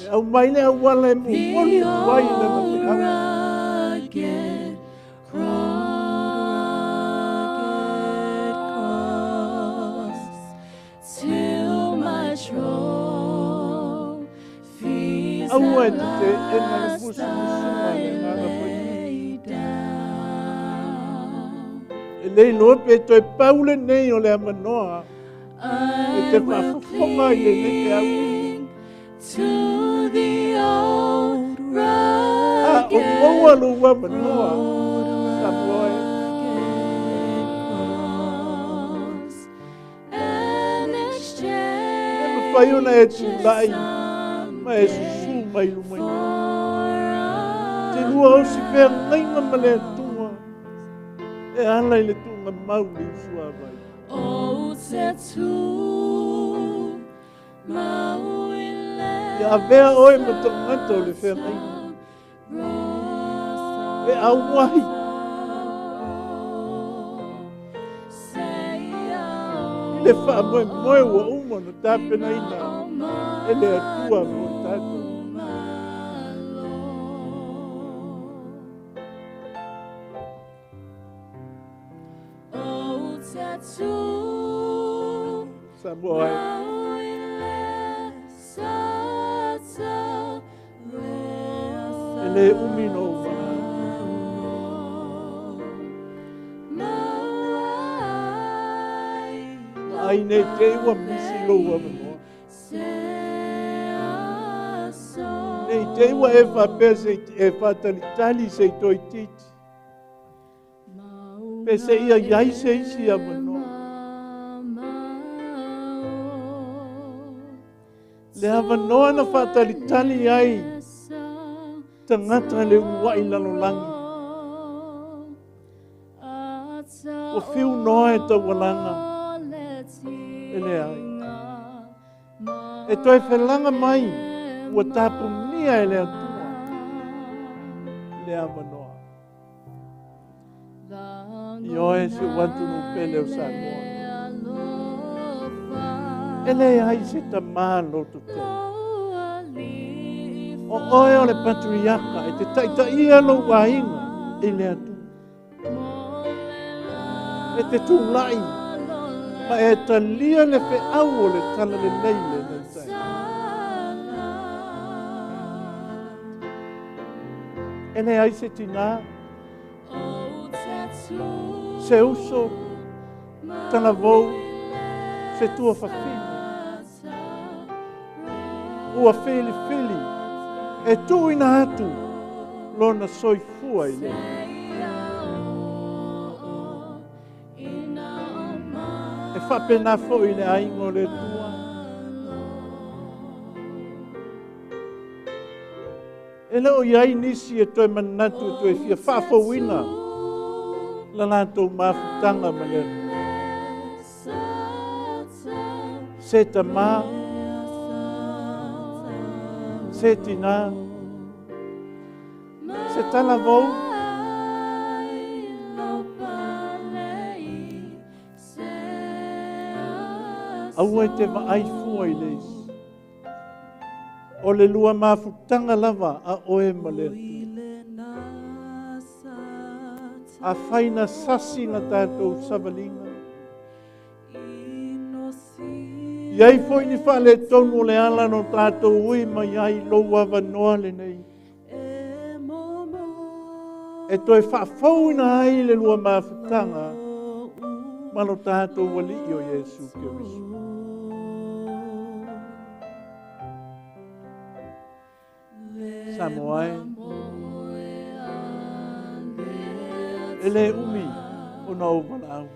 E aumai le auala e momoli atu ai lana feau. Aua e te teena le musumusuga a le Agaga Paia. E le iloa pe toe pau lenei o le avanoa e te faafofoga i lenei feau. A o maua lou avanoa, Samoa e. E mafai ona e tulai ma e susu mai luma i Te lua osi feagaiga ma le Atua e ala i le tuugamau i le usuavai. Ia avea oe ma tagata o le feagaiga. E auahi. I le faamoemoe ua uma ona tapenaina e le Atua mo tatou. Samoa e. E le umi no ou valaau. Vaai nei te i ua misi lou avanoa. Nei te i ua e faapea se i e faatalitali se i toeitiiti. Pe seia i ai se isi avanoa. Le avanoa na faatalitali ai tagata le uluai lalolagi. Ua fiu noa e taualaga e leai. E toe felaga mai ua tapunia e le Atua le avanoa. Ioe si ou atunuu pele o Samoa. E leai se tamā loto tele. O oe o le patriaka e te taitaia lou aiga i le Atua. E te tulai ma e talia le feau o le talalelei lenei taeao. E leai se tinā, se uso, talavou, se tuafafine. Ua filifili e tuuina atu lona soifua i le Atua. E faapena foi le aiga o le Atua. E le o i ai nisi e toe manatu e toe fia faafouina la latou mafutaga ma le Atua. Se tamā, se tinā, se talavou, aua e te vaai fua i le isi. O le lua mafutaga lava a oe ma le Atua. Afai na sasi la tatou savaliga, i ai foi ni faaletonu o le ala no tatou ui mai ai lou avanoa lenei, e toe faafouina ai le lua mafutaga ma lo tatou Alii o Iesu Keriso. Samoa e, e le umi ona ou valaau.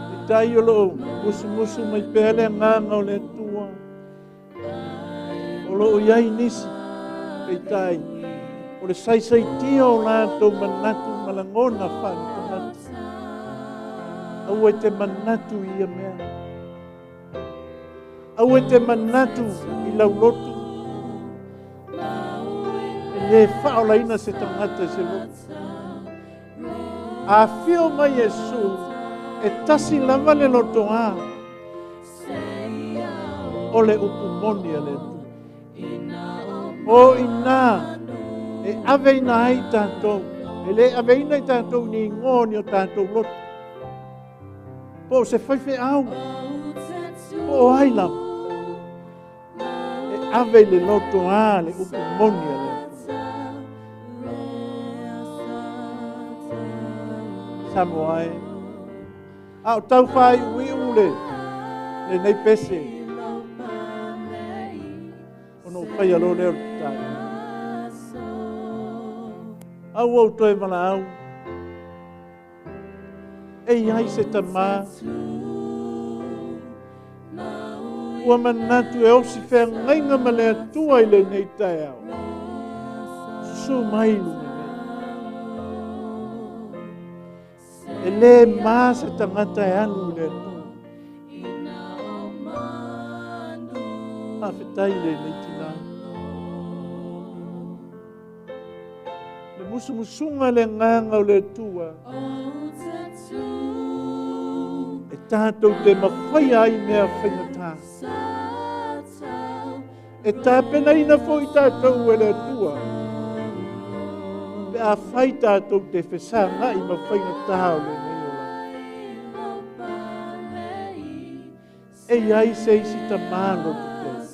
Peitai o loo musumusu mai pea le agaga o le Atua. O loo i ai nisi, peitai, o le saisaitia o latou manatu ma lagona faaletagata. Aua e te manatu i ia mea. Aua e te manatu i lau lotu. E lē faaolaina se tagata i se loto. A afio mai Iesu, e tasi lava le lotoā, o le upu moni a le Atua. O i ina e aveina ai tatou, e lē aveina i tatou i ni igoa o ni o tatou loto, po o se faifeau, po o ai lava, e ave i le lotoā le upu moni a le Atua. Samoa e, a o tau faaiuiu le lenei pese, ona ou faia loa lea o le tatalo. A ua ou toe valaau, e i ai se tamā ua manatu e osi feagaiga ma le Atua i lenei taeao. Susu mai i luga nei. E lē ma se tagata e alu i le Atua. Faafetai i lenei tinā. Le musumusuga le agaga o le Atua e tatou te mafaia ai mea faigata. E tapenaina foi tatou e le Atua pe afai tatou te fesagai ma faigata o lenei olaga. E i ai se isi tamā lototele,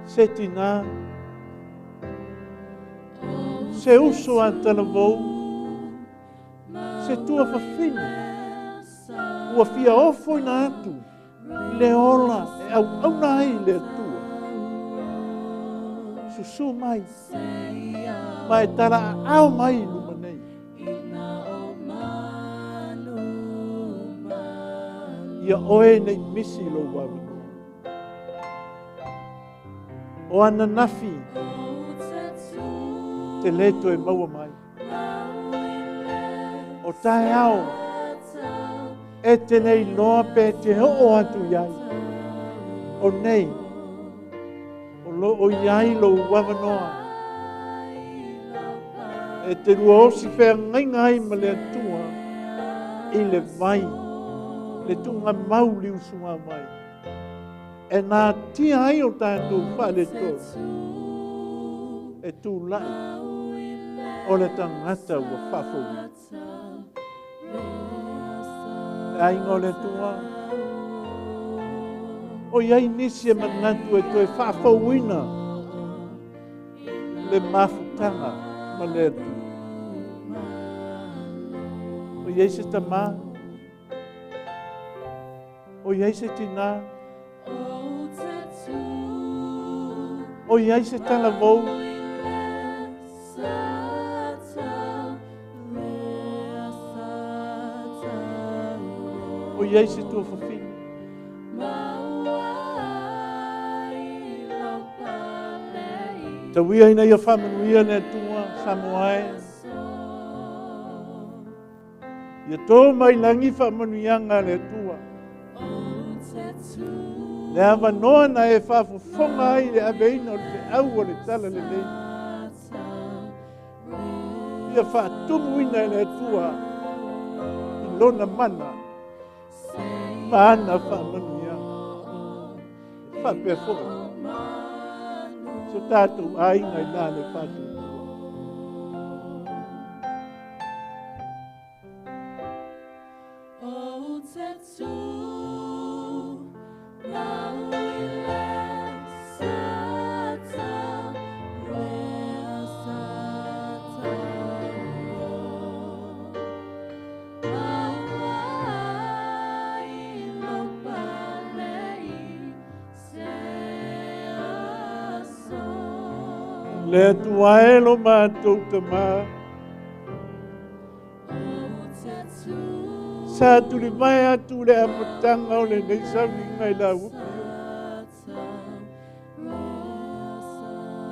se tinā, se uso a talavou, se tuafafine ua fia ofoina atu i le ola e auauna ai i le Atua. Susu mai ma e talaaao mai i luma nei. Ia oe nei misi lou avanoa. O ananafi te lē toe maua mai. O taeao e te le iloa pe te oo atu i ai. O nei, o loo i ai lou avanoa e te lua osi feagaiga ai ma le Atua i le vai, le tuugamau liusuga mai, e natia ai o tatou faaletonu e tulai o le tagata ua faafouina. Le aiga o le Atua, o i ai nisi e manatu e toe faafouina le mafutaga ma le Atua. O i ai se tamā, o i ai se tinā, o i ai se talavou, o i ai se tuafafine. Tauia ina ia faamanuia le Atua Samoa e. Ia tō mai lagi faamanuiaga a le Atua. Le avanoa na e faafofoga ai le aveina o le feau o le Talalelei. Ia faatumuina e le Atua i lona mana ma ana faamanuiaga. E faapea foi si o tatou aiga i la le Faatuatua. Le Atua e lo matou tamā, sa tulivae atu le amataga o lenei sauniga i lau afioga.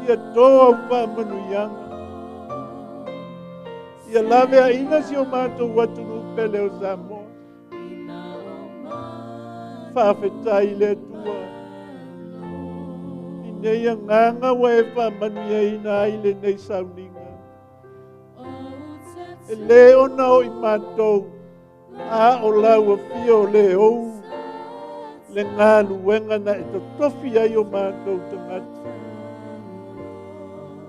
Ia tō au faamanuiaga. Ia laveaina si o matou atunuu pele o Samoa. Faafetai i le Atua. lenei agaga ua e faamanuiaina ai lenei sauniga. E lē ona o i matou, a o lau afio o le ou le galuega na e totofi ai o matou tagata.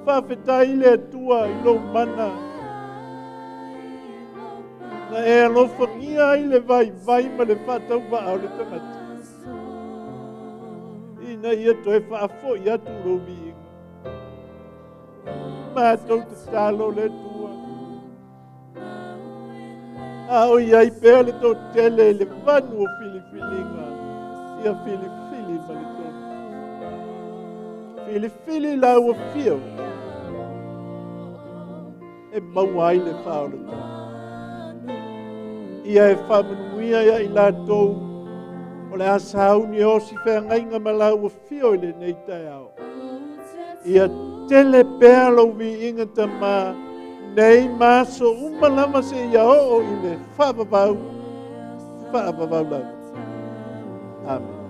Faafetai i le Atua i lou mana na e alofagia ai le vaivai ma le faatauvaa o le tagata, ina ia toe faafoi atu lou viiga. Matou tatalo le Atua, a o i ai pea le toatele i le vanu o filifiliga, ia filifili ma le tonu. Filifili lau afio e maua ai le faaolataga. Ia e faamanuia ia i latou o le a sauni e osi feagaiga ma lau afio i lenei taeao. Ia tele pea lou viiga Tama nei ma aso uma lava seia oo i le faavavau, faavavau lava. Amene.